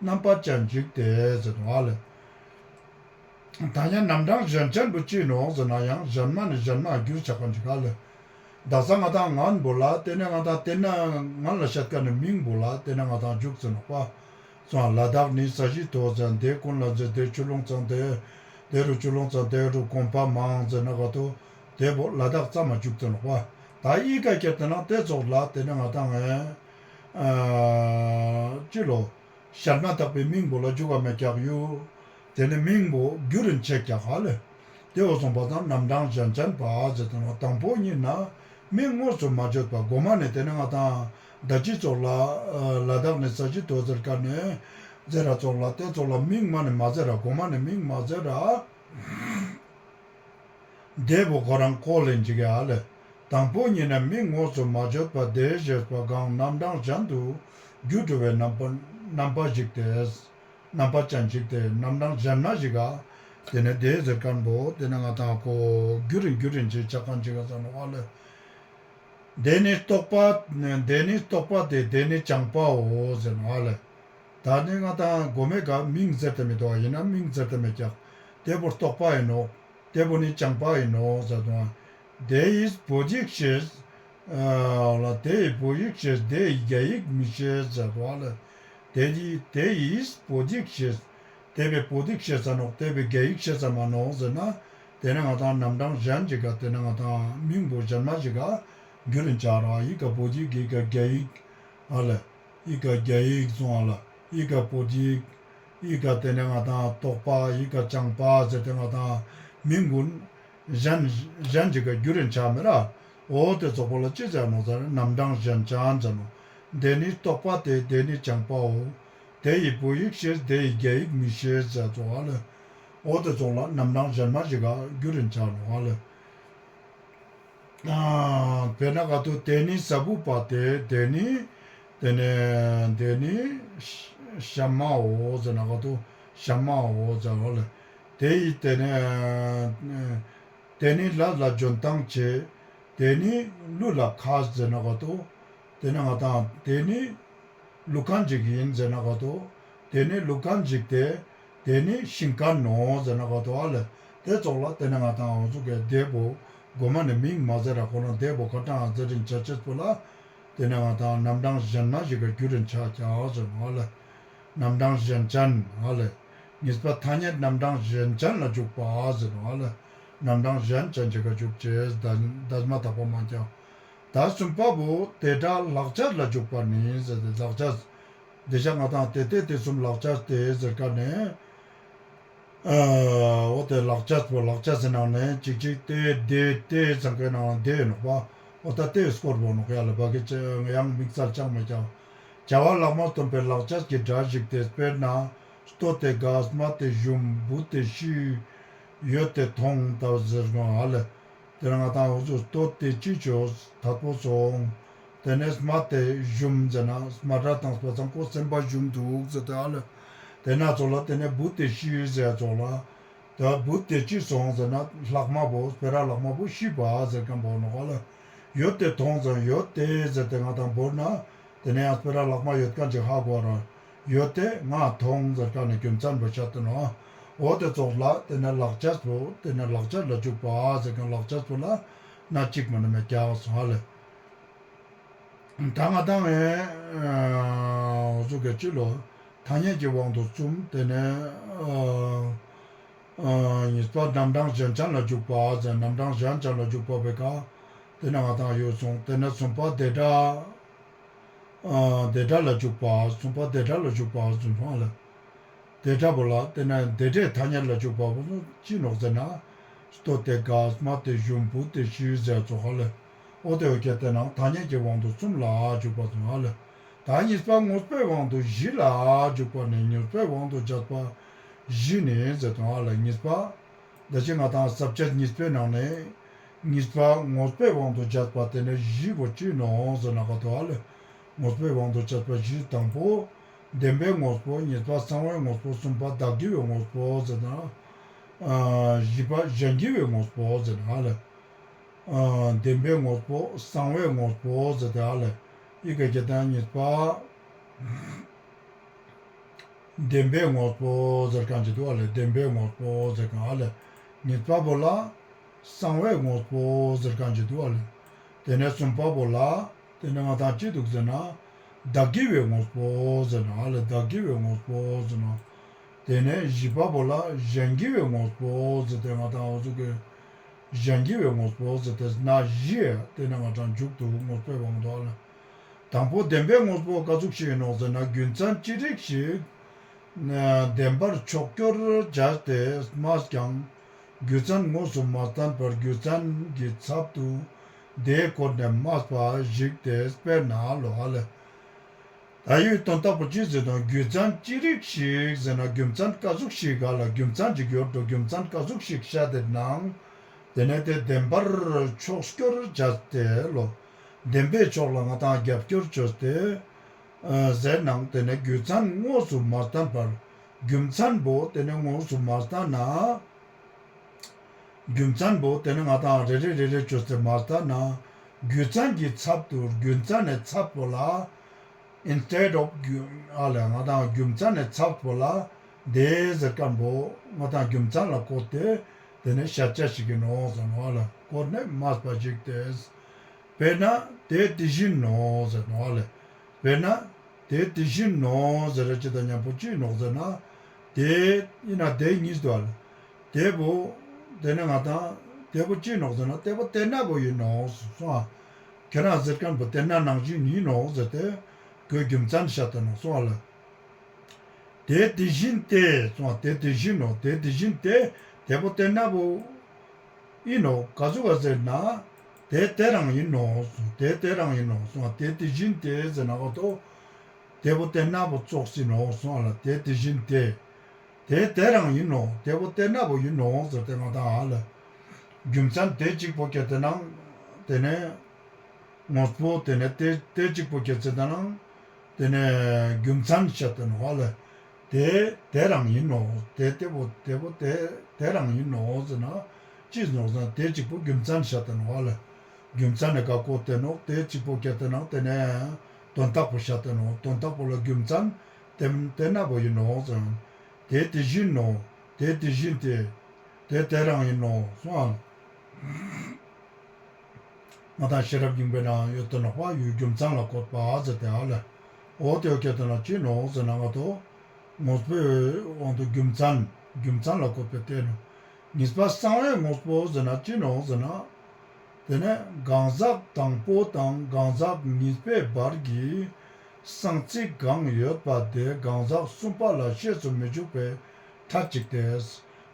རྣམ་པ་ཅན་ཞིག་སྟེ་ཟེར་དོ་ཨ་ལེ། ད་ཡང་རྣམ་གྲངས་གཞན་ཅན་པོ་ཅི་ནོག་ཟེར་ན་ཡང་གཞན་མ་ནས་གཞན་མ་འགྱུར་ཆ་མཁན་ཅིག་ཨ་ལེ། དག་ས་ང་དང་ངན་པོ་ལ་དེ་ནས་ང་དང་དེ་ན་ང་ལ་བཤད་མཁན་ནི་མིང་པོ་ལ་དེ་ནས་ང་དང་འཇུག་ཚུལ་ནོག་པ། སོང་ལ་དྭགས་ནི་ས་གཞི་མཐོ་ཟེར་དེ་ཀུན་ལ་ཟེར་དེ་ཆུ་ཀླུང་ཚང་དེ་དེ་རུ་ཆུ་ཀླུང་ཚང་དེ་རུ་གོམ་པ་མང་ཟེར་ན་ག་ཏོ་དེ་བོ་ལ་དྭགས་ཙམ་མ་འཇུག་ཚུལ་ནོག་པ། ད་ཡི་ག་ཁྱེར་ཏེ་ན་དེ་ཙོགས་ལ་དེ་ནས་ང་དང་ངས་ཨ་ཅི་ལོ། བཤད་མ་ཐག་པའི་མིང་པོ་ལ་འཇུག་ག་མེད་ཀྱག་ཡུ། དེ་ནས་མིང་པོ་འགྱུར་རིན་ཆེ་ཀྱག་ཧ་ལེ། དེ་འོ་སོང་པ་དང་རྣམ་གྲངས་གཞན་ཅན་པ་ཟེར་དང་དང་པོ་ཉིད་ན་མིང་དངོས་སུ་མ་བརྗོད་པ་གོ་མ་ནས་དེ་ནས་ང་དང་ད་ཅི་ཙོགས་ལ་ལ་དྭགས་ནས་ས་གཞི་མཐོ་ཟེར་ཀ་ནས་ཟེར་ར་ཙོགས་ལ་དེ་ཙོགས་ལ་མིང་མ་ནས་མ་ཟེར་ར་གོ་མ་ནས་མིང་མ་ཟེར་ར། དེ་བོ་ཁོ་རང་ཁོ་ལེན་ཅིག་ཡ་ལེ། དང་པོ་ཉིད་ན་མིང་དངོས་སུ་མ་བརྗོད་པ་དེ་ཞེས་པ་གང་རྣམ་གྲངས་གཞན་དུ་འགྱུར་འགྲོ་བའི་རྣམ་པ་རྣམ་པ་ཞིག་སྟེ། རྣམ་པ་ཅན་ཞིག་སྟེ་རྣམ་གྲངས་གཞན་མ་ཞིག་ག་དེ་ནས་དེ་ཟེར་མཁན་པོ་དེ་ནས་ང་དང་ཁོ་འགྱུར་རིན་འགྱུར་རིན་ཅིག་ཆ་མཁན་ཅིག་ག་ཟེར་ནོག་ཨ་ལེ། དེ་ནི་རྟོག་པ། དེ་ནི་རྟོག་པ་སྟེ་དེ་ནི་བྱང་པའོ་ཟེར་ནོག་ཨ་ལེ། ད་ནི་ང་དང་གོ་མའི་ཀ་མིང་ཟེར་ཏེ་མི་འདུག་ཡིན་ན་མིང་ཟེར་ཏེ་མེད་ཀྱག་དེ་བོ་རྟོག་པ་ཡིན་ནོག་དེ་བོ་ནི་བྱང་པ་ཡིན་ནོག་ཟེར་དུ། དེ་ཡིས་བུ་ཡིག་ཤེས། ཨ་ལ་དེ་ཡི་བུ་ཡིག་ཤེས་དེ་ཡི་རྒྱ་ཡིག་མི་ཤེས་ཟེར་དུ་ཨ་ལེ། དེ་ཡི་དེ་ཡིས་བུ་ཡིག་ཤེས། དེ་བོའི་བུ་ཡིག་ཤེས་ས་ནོག་དེ་བོའི་རྒྱ་ཡིག་ཤེས་ས་མ་ནོག་ཟེར་ན། དེ་ནས་ང་དང་རྣམ་གྲངས་གཞན་ཞིག་ག་དེ་ནས་ང་དང་མིང་པོ་གཞན་མ་ཞིག་ག་འགྱུར་རིན་ཆ་ར་ཡི་ག་བུ་ཡིག་ཡི་ག་རྒྱ་ཡིག་ཨ་ལེ། ཡི་ག་རྒྱ་ཡིག་སོང་ཨ་ལ། ཡི་ག་བུ་ཡིག་ཡི་ག་དེ་ནས་ང་དང་རྟོག་པ་ཡི་ག་བྱང་པ་ཟེར་ཏེ་ང་དང་མིང་ཀུན་གཞན་གཞན་ཞིག་ག་འགྱུར་རིན་ཆ་མེད་ར། འོ་དེ་ཙོགས་པོ་ལ་ཅི་ཟེར་ནོག་ཟེར་ན་རྣམ་གྲངས་གཞན་ཅན་ཟེར་ནོག་དེ་ནི་རྟོག་པ་སྟེ་དེ་ནི་བྱང་པའོ། དེ་ཡི་བུ་ཡིག་ཤེས་དེ་ཡི་རྒྱ་ཡིག་མི་ཤེས་ཟེར་ཙོགས་ཨ་ལེ། འོ་དེ་ཙོགས་ལ་རྣམ་གྲངས་གཞན་མ་ཞིག་ག་འགྱུར་རིན་ཆ་ནོག་ཨ་ལེ། ཨ་དཔེར་ན་ག་ཏོ་དེ་ནི་ས་བུ་པ་སྟེ་དེ་ནི་དེ་ནས་དེ་ནི་ཤ་མའོ་ཟེར་ན་ག་ཏོ་ཤ་མའོ་ཟེར་བ་ལེ། དེ་ཡི་དེ་ནས་དེ་ནི་ལ་ལ་འཇོན་ཐང་ཆེ། དེ་ནི་ཀླུ་ལ་ཁ་ཟེར་ན་ག་ཏོ། དེ་ནས་ང་དང་དེ་ནི་ཀླུ་མཁན་ཞིག་ཡིན་ཟེར་ན་ག་ཏོ། དེ་ནི་ཀླུ་མཁན་ཞིག་སྟེ། དེ་ནི་ཤིང་མཁན་ནོ་ཟེར་ན་ག་ཏོ་ཨ་ལེ། དེ་ཙོགས་ལ་དེ་ནས་ང་དང་འོ་ཙོགས་ཀྱི་དེ་བོ་གོ་མ་ནས་མིང་མ་ཟེར་ར་ཁོ་ན་དེ་བོ་ཁ་གྲངས་ཟེར་རིན་ཆ་ཅེས་པོ་ལ། དེ་ནས་ང་དང་རྣམ་གྲངས་གཞན་མ་ཞིག་ག་འགྱུར་རིན་ཆ་ཀྱག་ཟེར་ནོག་ཨ་ལེ། རྣམ་གྲངས་གཞན་ཅན་ཨ་ལེ། གཉིས་པ་ཐ་སྙད་རྣམ་གྲངས་གཞན་ཅན་ལ་འཇུག་པ་ཟེར་ནོག་ཨ་ལེ། རྣམ་གྲངས་གཞན་ཅན་ཞིག་ག་འཇུག་ཅེས་འདས་མ་ཐག་པ་མ་ཀྱག་ད་གསུམ་པ་བོ་དེ་སྒྲ་ལྷག་བཅས་ལ་འཇུག་པ་ནི་ཟེར་ཏེ་ལྷག་བཅས། དེ་ཤ་ང་དང་དེ་དེ་དེ་གསུམ་ལྷག་བཅས་ཏེ་ཟེར་ཀ་ནས། ཨ་འོ་དེ་ལྷག་བཅས་པོ་ལྷག་བཅས་སི་ནང་ནས་ཅིག་ཅིག་དེ་དེ་དེ་ཚང་ཀའི་ནང་ལ་དེ་ནོག་པ། འོ་ད་དེ་སྐོར་བོ་ནོག་ཡ་ལ་བ་གི་ཅི་ཡང་དམིགས་བསལ་ཅང་མེད་ཀྱང་། བྱ་བ་ལྷག་མ་སྟོན་པའི་ལྷག་བཅས་ཀྱི་སྒྲ་ཞིག་སྟེ་དཔེར་ན། སྟོད་དེ་དགའ་སྨད་དེ་ཞུམ་བུ་དེ་ཤི། ཡོད་དེ་མཐོང་ལྟ་བུ་ཟེར་ནོག་ཨ་ལེ། དེ་ནས་ང་དང་འུ་ཚོ་སྟོད་དེ་ཅི་ཅོས་ཐད་པོ་སོང་། དེ་ནས་སྨད་དེ་ཞུམ་ཟེར་ན་སྨད་ར་བཏང་པ་ཙང་ཁོ་སེམས་པ་ཞུམ་འདུག་ཟེར་ཏེ་ཨ་ལེ། དེ་ན་ཙོགས་ལ་དེ་ནས་བུ་དེ་ཤི་ཟེར་ཙོགས་ལ། དེ་བུ་དེ་ཅི་སོང་ཟེར་ན་ལྷག་མ་བོ་སྤེ་ར་ལྷག་མ་བོ་ཤི་བ་ཟེར་མཁན་བོ་ནོག་ཨ་ལེ། ཡོད་དེ་མཐོང་ཟེར་ཡོད་དེ་ཟེར་ཏེ་ང་དང་བོར་ན། དེ་ནས་ཡང་སྤེ་ར་ལྷག་མ་ཡོད་མཁན་ཅིག་ཧ་གོ་ར། ཡོད་དེ་ང་མཐོང་ཟེར་མཁན་ནི་རྒྱུ་མཚན་པོ་བཤད་དེ་ནོག་འོ་དེ་ཙོགས་ལ་དེ་ནས་ལྷག་བཅས་པོ་དེ་ནས་ལྷག་བཅས་ལ་འཇུག་པ་ཟེར་མཁན་ལྷག་བཅས་པོ་ལ་ན་གཅིག་མ་ནས་མེད་ཀྱག་སོང་ཨ་ལེ། ད་ང་དང་ངས་འོ་ཟུག་གི་ཅི་ལོ་ཐ་སྙད་ཀྱི་དབང་དུ་གསུམ་དེ་ནས་ཨ་ གཉིས་པ་རྣམ་གྲངས་གཞན་ཅན་ལ་འཇུག་པ་ཟེར། རྣམ་གྲངས་གཞན་ཅན་ལ་འཇུག་པ་བོའི་ཀ་དེ་ན་ང་དང་ཡོད་སོང་། དེ་ནས་གསུམ་པ་དེ་སྒྲ། ཨ་དེ་སྒྲ་ལ་འཇུག་པ། གསུམ་པ་དེ་སྒྲ་ལ་འཇུག་པ་གསུམ་པ་ལ། དེ་སྒྲ་བོ་ལ་དེ་ན་དེ་སྒྲའི་ཐ་སྙད་ལ་འཇུག་པ་བོ་ཅི་ནོག་ཟེར་ན། ལྟོ་སྟེ་ག་སྨ་སྟེ་ཞུམ་བུ་སྟེ་ཤི་ཟེར་ཙོགས་ཧ་ལེ། འོ་དེ་བོ་ཁྱེར་ཏེ་ན་ཐ་སྙད་ཀྱི་དབང་དུ་གསུམ་ལ་འཇུག་པ་དང་ཧ་ལེ། ད་གཉིས་པ་དངོས་པོའི་དབང་དུ་བཞི་ལ་འཇུག་པ་ནི་དངོས་པོའི་དབང་དུ་བྱས་པ་བཞི་ནི་ཟེར་དང་ཧ་ལེ། གཉིས་པ་ད་ཅི་ང་དང་ས་བཅད་གཉིས་པའི་ནང་ནས་གཉིས་པ་དངོས་པོའི་དབང་དུ་བྱས་པ་དེ་ནི་བཞི་བོ་ཅི་ནོག་ཟེར་ན་ག་དོ་ཧ་ལེ། དངོས་པོའི་དབང་དུ་བྱས་པ་བཞི། དང་པོ་བདེན་པའི་དངོས་པོ། གཉིས་པ་གསང་བའི་དངོས་པོ། གསུམ་པ་བདག་གི་བའི་དངོས་པོ་ཟེར་ན། ཨ་བཞི་པ་གཞན་གྱི་བའི་དངོས་པོ་ཟེར་ན་ཧ་ལེ། ཨ་བདེན་པའི་དངོས་པོ། གསང་བའི་དངོས་པོ་ཟེར་ཏེ་ཧ་ལེ། ཨི་ཀ་ཁྱེར་ཏེ་ན་གཉིས་པ་བདེན་པའི་དངོས་པོ་ཟེར་ཁན་ཅིག་འདུག་ཧ་ལེ། བདེན་པའི་དངོས་པོ་ཟེར་ཁན་ཧ་ལེ། གཉིས་པ་བོ་ལ་གསང་བའི་དངོས་པོ་ཟེར་ཁན་ཅིག་འདུག་ཧ་ལེ། དེ་ནས་གསུམ་པ་བོ་ལ་དེ་ནས་ང་དང་ཅི་འདུག་ཟེར་ན་བདག་གི་བའི་དངོས་པོ་ཟེར་ན་ཧ་ལེ། བདག་གི་བའི་དངོས་པོ་ཟེར་ན། དེ་ནས་བཞི་པ་བོ་ལ་གཞན་གྱི་བའི་དངོས་པོ་ཟེར་ཏེ་ང་དང་འོ་ཟུག་གི་གཞན་གྱི་བའི་དངོས་པོ་ཟེར་ཏེ་ན་བཞི་དེ་ནས་ང་དང་འཇུག་འདུག་དངོས་པོའི་དབང་དུ་ཧ་ལེ། དང་པོ་བདེན་པའི་དངོས་པོ་ག་ཟུག་ཞིག་ཡིན་ནོག་ཟེར་ན། རྒྱུ་མཚན་ཅི་རིགས་ཤིག་བདེན་པར་ཕྱོགས་སྐྱོར་བྱས་ཏེ་སྨྲས་ཀྱང་རྒྱུ་མཚན་དངོས་སུ་མ་བསྟན་པར་རྒྱུ་མཚན་གྱི་ཚབ་ཏུ་དེའི་སྐོར་ནས་སྨྲས་པ་ཞིག་སྟེ། དཔེར་ན་ལོ་ཧ་ལེ། ད་ཡོད་དོན་དག་པོ་ཅི་ཟེར་དང་རྒྱུ་མཚན་ཅི་རིགས་ཤིག་ཟེར་ན་རྒྱུ་མཚན་ག་ཟུག་ཞིག་ག་ལ་རྒྱུ་མཚན་ཅིག་ཡོད་དོ། རྒྱུ་མཚན་ག་ཟུག་ཞིག་བཤད་དེ་ནང་དེ་ནས་དེ་བདེན་པར་ཕྱོགས་སྐྱོར་བྱས་ཏེ་ལོ། བདེན་པའི་ཕྱོགས་ལ་ང་དང་རྒྱབ་སྐྱོར་བྱས་ཏེ་ཟེར་ནང་དེ་ནས་རྒྱུ་མཚན་དངོས་སུ་མ་བསྟན་པར། རྒྱུ་མཚན་པོ་དེ་ནས་དངོས་སུ་མ་བསྟན་ན། རྒྱུ་མཚན་པོ་དེ་ནས་ང་དང་རེ་རེ་རེ་རེ་བཅོས་ཏེ་མ་ལྟ་ན། རྒྱུ་མཚན་གྱི་ཚབ་ཏུ་རྒྱུ་མཚན་ནི་ཚབ་པོ་ལ། instead of རྒྱུ་ཨ་ལེ་ང་དང་རྒྱུ་མཚན་ནི་ཚབ་པོ་ལ་དེ་ཟེར་ཁན་པོ་ང་དང་རྒྱུ་མཚན་ལ་བཀོད་དེ་དེ་ནས་བཤད་བྱ་ཞིག་ཡིན་ནོག་ཟེར་ནོག་ཨ་ལེ། བཀོད་ནས་སྨྲས་པ་ཞིག་སྟེ། དཔེར་ན་དེ་དེ་བཞིན་ནོ་ཟེར་ནོག་ཨ་ལེ། དཔེར་ན་དེ་དེ་བཞིན་ནོ་ཟེར་ར་ཅི་དང་མཉམ་པོ་ཅི་ནོག་ཟེར་ན། དེ་ཡིན་ན་དེ་གཉིས་འདུག་ཨ་ལེ། དེ་བོ་དེ་ནས་ང་དང་དེ་བོ་ཅི་ནོག་ཟེར་ན་དེ་བོ་དེ་ན་བོ་ཡིན་ནོག་སོང་ཨ། ཁྱེད་རང་ཟེར་ཁན་བོ་དེ་ན་ནང་བཞིན་ཡིན་ནོག་ཟེར་ཏེ་ཁོས་རྒྱུ་མཚན་བཤད་དེ་ནོག་སོང་ཨ་ལེ། དེ་དེ་བཞིན་ཏེ་སོང་ཨ། དེ་དེ་བཞིན་ནོ། དེ་དེ་བཞིན་ཏེ་དེ་བོ་དེ་ན་བོ་ཡིན་ནོག། ག་ཟུག་ག་ཟེར་ན། དེ་དེ་རང་ཡིན་ནོག་སོང་། དེ་དེ་རང་ཡིན་ནོག་སོང་། དེ་དེ་བཞིན་ཏེ་ཟེར་ན་ག་དོ། དེ་བོ་དེ་ན་བོ་ཙོགས་ཡིན་ནོག་སོང་ཨ་ལ། དེ་དེ་བཞིན་ཏེ། དེ་དེ་རང་ཡིན་ནོག། དེ་བོ་དེ་ན་བོ་ཡིན་ནོག་ཟེར་ཏེ་ང་དང་ཨ་ལ། རྒྱུ་མཚན་དེ་གཅིག་པོ་ཁྱེར་ཏེ་ནང་དེ་ནས། དངོས་པོ་དེ་ནས་དེ་དེ་གཅིག་པོ་ཁྱེར་ཏེ་ནང་དེ་ནས་རྒྱུ་མཚན་བཤད་དེ་ནོག་ཨ་ལ། དེ་དེ་རང་ཡིན་ནོག། དེ་དེ་བོ་དེ་བོ་དེ་དེ་རང་ཡིན་ནོག་ཟེར་ན་ཅི་ནོག་ཟེར་ན་དེ་གཅིག་པོ་རྒྱུ་མཚན་བཤད་དེ་ནོག་ཨ་ལ། རྒྱུ་མཚན་ནི་ག་བཀོད་དེ་ནོག། དེ་གཅིག་པོ་ཁྱེར་ཏེ་ནང་དེ་ནས་དོན་དག་པོ་བཤད་དེ་ནོག། དོན་དག་པོ་ལ་རྒྱུ་མཚན་དེ་དེ་ན་བོ་ཡིན་ནོག་ཟེར། དེ་དེ་བཞིན་ནོ། དེ་དེ་བཞིན་ཏེ། དེ་དེ་རང་ཡིན་ནོག་སོང་ཨ། ང་དང་ཤེས་རབ་སྙིང་པོའི་ནང་ཡོད་དེ་ནོག་པ། ཡུལ་རྒྱུ་མཚན་ལ་བཀོད་པ་ཟེར་ཏེ་ཨ་ལ། འོ་དེ་བོ་ཁྱེར་ཏེ་ན་ཅི་ནོག་ཟེར་ན་ག་དོ། དངོས་པོའི་དབང་དུ་རྒྱུ་མཚན་རྒྱུ་མཚན་ལ་བཀོད་པའི་དེ་ནོག། གཉིས་པ་གསང་བའི་དངོས་པོ་ཟེར་ན་ཅི་ནོག་ཟེར་ན། དེ་ནས་གང་ཟག་དང་པོ་དང་གང་ཟག་གཉིས་པའི་བར་གྱི་གསང་ཚིག་གང་ཡོད་པ་དེ་གང་ཟག་གསུམ་པ་ལ་ཤེས་སུ་མི་འཇུག་པའི་ཕྲད་ཅིག་སྟེ།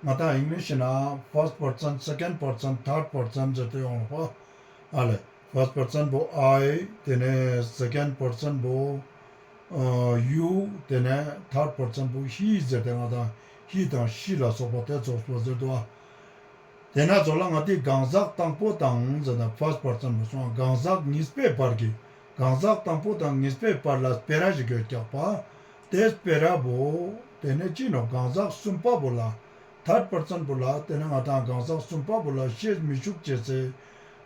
ང་དང་ཨིང་ལིཤ་ན་first person, second person, third person ཟེར་ཏེ་ཡོང་ལ་པ། ཨ་ལེ། first person བོ་I། དེ་ནས་second person བོ་ཨ་you། དེ་ནས་third person བོ་he ཟེར་ཏེ་ང་དང་he དང་she ལ་སོགས་པ་དེ་ཙོགས་པོ་ཟེར་དུག་ཨ། དེ་ན་ཙོགས་ལ་ང་དེ་གང་ཟག་དང་པོ་དང་ཟེར་ན་first person བོ་སོང་། གང་ཟག་གཉིས་པའི་བར་གྱི་གང་ཟག་དང་པོ་དང་གཉིས་པའི་བར་ལ་སྤེ་ར་ཞིག་ཡོད་ཀྱག་པ། དེ་སྤེ་ར་བོ་དེ་ནས་ཅི་ནོག། གང་ཟག་གསུམ་པ་བོ་ལ་third person བོ་ལ་དེ་ནས་ང་དང་གང་ཟག་གསུམ་པ་བོ་ལ་ཤེས་མི་འཇུག་ཅེས་སི་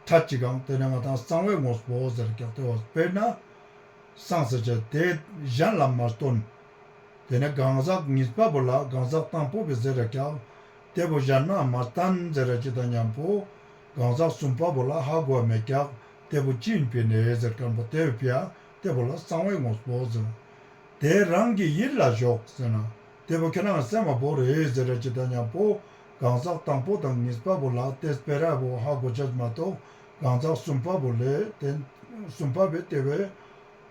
ཕྲད་ཅིག་གང་དེ་ནས་ང་དང་གསང་བའི་དངོས་པོ་ཟེར་ཀྱག། དེ་བོ་དཔེར་ན། གསང་ཟེར་ཅེས་དེ་གཞན་ལ་མ་སྟོན། དེ་ནས་གང་ཟག་གཉིས་པ་བོ་ལ་གང་ཟག་དང་པོ་བོའི་ཟེར་ར་ཀྱག། དེ་བོ་གཞན་ན་མ་སྟན་ཟེར་ར་ཅི་དང་མཉམ་པོ་གང་ཟག་གསུམ་པ་བོ་ལ་ཧ་གོ་མེད་ཀྱག། དེ་བོ་ཅི་ཡིན་པའི་ནས་ཟེར་ཁན་བོ་དེ་བོ་ཕི་ཡ་དེ་བོ་ལ་གསང་བའི་དངོས་པོ་ཟེར། དེ་རང་གི་ཡིད་ལ་ཞོག་ཟེར་ན་དེ་བོ་ཁྱེད་རང་སེམས་ལ་བོར་རེ་ཟེར་ར་ཅི་དང་མཉམ་པོ་ གང་ཟག་དང་པོ་དང་གཉིས་པ་བོ་ལ་ཏེ་སྤེ་ར་བོ་ཧ་གོ་ཅེས་མ་གཏོགས་གང་ཟག་གསུམ་པ་བོ་ལ་ཏེ་གསུམ་པ་བོའི་ཏེ་བོའི་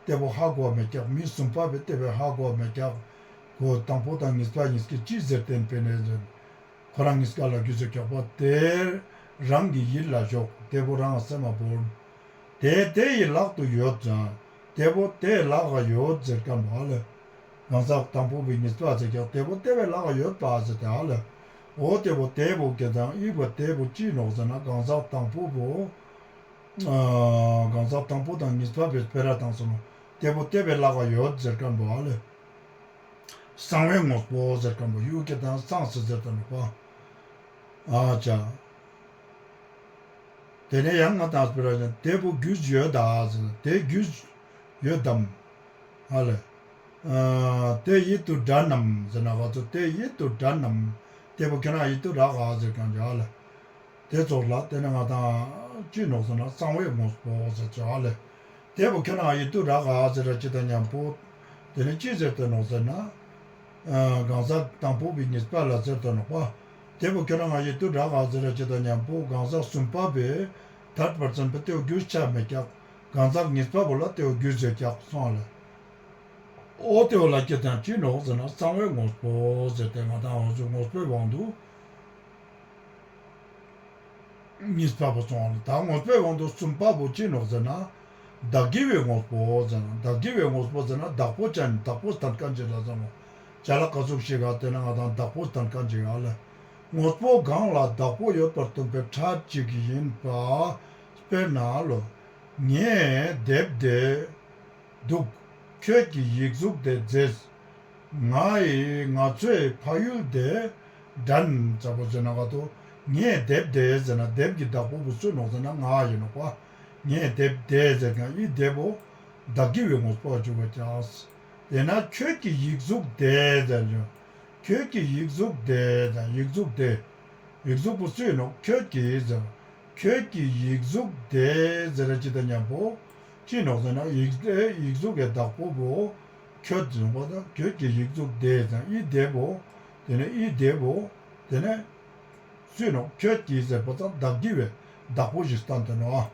ཏེ་བོ་ཧ་གོ་མེད་ཀྱག། མི་གསུམ་པ་བོའི་ཏེ་བོའི་ཧ་གོ་མེད་ཀྱག། ཁོ་དང་པོ་དང་གཉིས་པ་གཉིས་ཀྱི་ཅི་ཟེར་ཏེ་ཨིན་པེ་ནེ་ཟེར། ཁོ་རང་གཉིས་ཀ་ལ་རྒྱུས་ཡོད་ཀྱག་པ། ཏེ་རང་གི་ཡིད་ལ་ཞོག། ཏེ་བོ་རང་སེམས་མ་བོར། ཏེ་ཏེའི་ལག་ཏུ་ཡོད་ཙང་ཏེ་བོ་ཏེའི་ལག་ག་ཡོད་ཟེར་ཁན་བོ་ཨ་ལེ། གང་ཟག་དང་པོ་བོའི་གཉིས་པ་ཟེར་ཀྱག། ཏེ་བོ་ཏེ་བོའི་ལག་ག་ཡོད་པ་ཟེར་ཏེ་ཨ་ལེ། འོ་ཏེ་བོ་ཏེ་བོ་ཀེ་དང་ཨི་བོ་ཏེ་བོ་ཅི་ནོག་ཟེར་ན་གང་ཟག་དང་པོ་བོ་ཨ་གང་ཟག་དང་པོ་དང་གཉིས་པ་བོའི་སྤེ་ར་བཏང་སོང་ནོག། ཏེ་བོ་ཏེ་བོའི་ལག་ག་ཡོད་ཟེར་ཁན་བོ་ཨ་ལེ། གསང་བའི་དངོས་པོ་ཟེར་ཁན་བོ་ཡུ་ཀེ་དང་གསང་སི་ཟེར་ཏེ་ནོག་པ། ཨ་ཅག། ཏེ་ནེ་ཡང་ང་དང་སྤེ་ར་ཅན་ཏེ་བོ་རྒྱུས་ཡོད་ད་ཟེར་ན་ཏེ་རྒྱུས་ཡོད་དམ། ཨ་ལེ། ཨ་ཏེ་ཡིད་དུ་འདྲ་ནམ་ཟེར་ན་ག་ཚོད་ཏེ་ཡིད་དུ་འདྲ་ནམ། ཏེ་བོ་ཁྱོད་རང་ཡིད་དུ་རག་ག་ཟེར་ཁན་ཅིག་ཨ་ལེ། ཏེ་ཙོགས་ལ་ཏེ་ནེ་ང་དང་ཅི་ནོག་ཟེར་ན་གསང་བའི་དངོས་པོ་ཟེར་ཅེས་ཨ་ལེ། ཏེ་བོ་ཁྱོད་རང་ཡིད་དུ་རག་ག་ཟེར་ར་ཅིག་དང་ཉམ་པོ་ཏེ་ནེ་ཅི་ཟེར་ཏེ་ནོག་ཟེར་ན། ཨ་གང་ཟག་དང་པོ་བོའི་གཉིས་པ་ལ་ཟེར་ཏེ་ནོག་པ། ཏེ་བོ་ཁྱོད་རང་ཡིད་དུ་རག་ག་ཟེར་ར་ཅིག་དང་ཉམ་པོ་གང་ཟག་གསུམ་པ་བོའི་ཐར་པར་སན་པོ་ཏེ་བོ་རྒྱུས་ཆ་མེད་ཀྱག། གང་ཟག་གཉིས་པ་བོ་ལ་ཏེ་བོ་རྒྱུས་ཡོད་ཀྱག་སོང་ཨ་ལེ། འོ་ཏེ་བོ་ལ་ཀེ་དང་ཅི་ནོག་ཟེར་ན་གསང་བའི་དངོས་པོ་ཟེར་ཏེ་ང་དང་འོ་ཟུག་དངོས་པོའི་དབང་དུ་གཉིས་པ་བོ་སོང་བ་ལ། ད་དངོས་པོའི་དབང་དུ་གསུམ་པ་བོ་ཅི་ནོག་ཟེར་ན། བདག་གི་བའི་དངོས་པོ་ཟེར་ན། བདག་གི་བའི་དངོས་པོ་ཟེར་ན་བདག་པོ་ཅན་བདག་པོ་སྟན་ཁན་ཅིག་ལ་ཟེར་ནོག། ཅ་ལག་ག་ཟུག་ཞིག་ག་ཏེ་ནེ་ང་དང་བདག་པོ་སྟན་ཁན་ཅིག་ཨ་ལེ། དངོས་པོ་གང་ལ་བདག་པོ་ཡོད་པར་སྟོན་པའི་ཕྲད་ཅིག་ཡིན་པ། དཔེར་ན་ལོ། ངའི་དེབ་དེ་འདུག། ཁྱོད་ཀྱི་ཡིག་གཟུགས་དེ་མཛེས། ང་ཡི་ང་ཚོའི་ཕ་ཡུལ་དེ་དྲན་ཙ་པོ་ཟེར་ན་ག་ཏོ། ངའི་དེབ་དེ་ཟེར་ན་དེབ་ཀྱི་བདག་པོ་བོ་སུ་ནོག་ཟེར་ན་ང་ཡིན་ནོག་པ། ངའི་དེབ་དེ་ཟེར་ཁན་ཨི་དེབ་བོ་བདག་གི་བའི་དངོས་པོ་ཞུ་བ་ཅག། ཏེ་ནེ་ཁྱོད་ཀྱི་ཡིག་གཟུགས་དེ་ཟེར་ཞུ། ཁྱོད་ཀྱི་ཡིག་གཟུགས་དེ་ཟེར་ཡིག་གཟུགས་དེ། ཡིག་གཟུགས་པོ་སུ་ཡིན་ནོག། ཁྱོད་ཀྱི་ཟེར། ཁྱོད་ཀྱི་ཡིག་གཟུགས་དེ་ཟེར་ར་ཅིག་དང་ཉམ་པོ་ཅི་ནོག་ཟེར་ན་ཡིག་དེ་ཡིག་གཟུགས་ཀྱི་བདག་པོ་བོ་ཁྱོད་ཟེར་བ་དང་ཁྱོད་ཀྱི་ཡིག་གཟུགས་དེ་ཟེར་ཨི་དེབ་བོ་ཏེ་ནེ་ཨི་དེབ་བོ་ཏེ་ནེ་སུ་ཡིན་ནོག། ཁྱོད་ཀྱི་ཟེར་བ་དང་བདག་གི་བའི་བདག་པོ་ཞིག་སྟན་ཏེ་ནོག།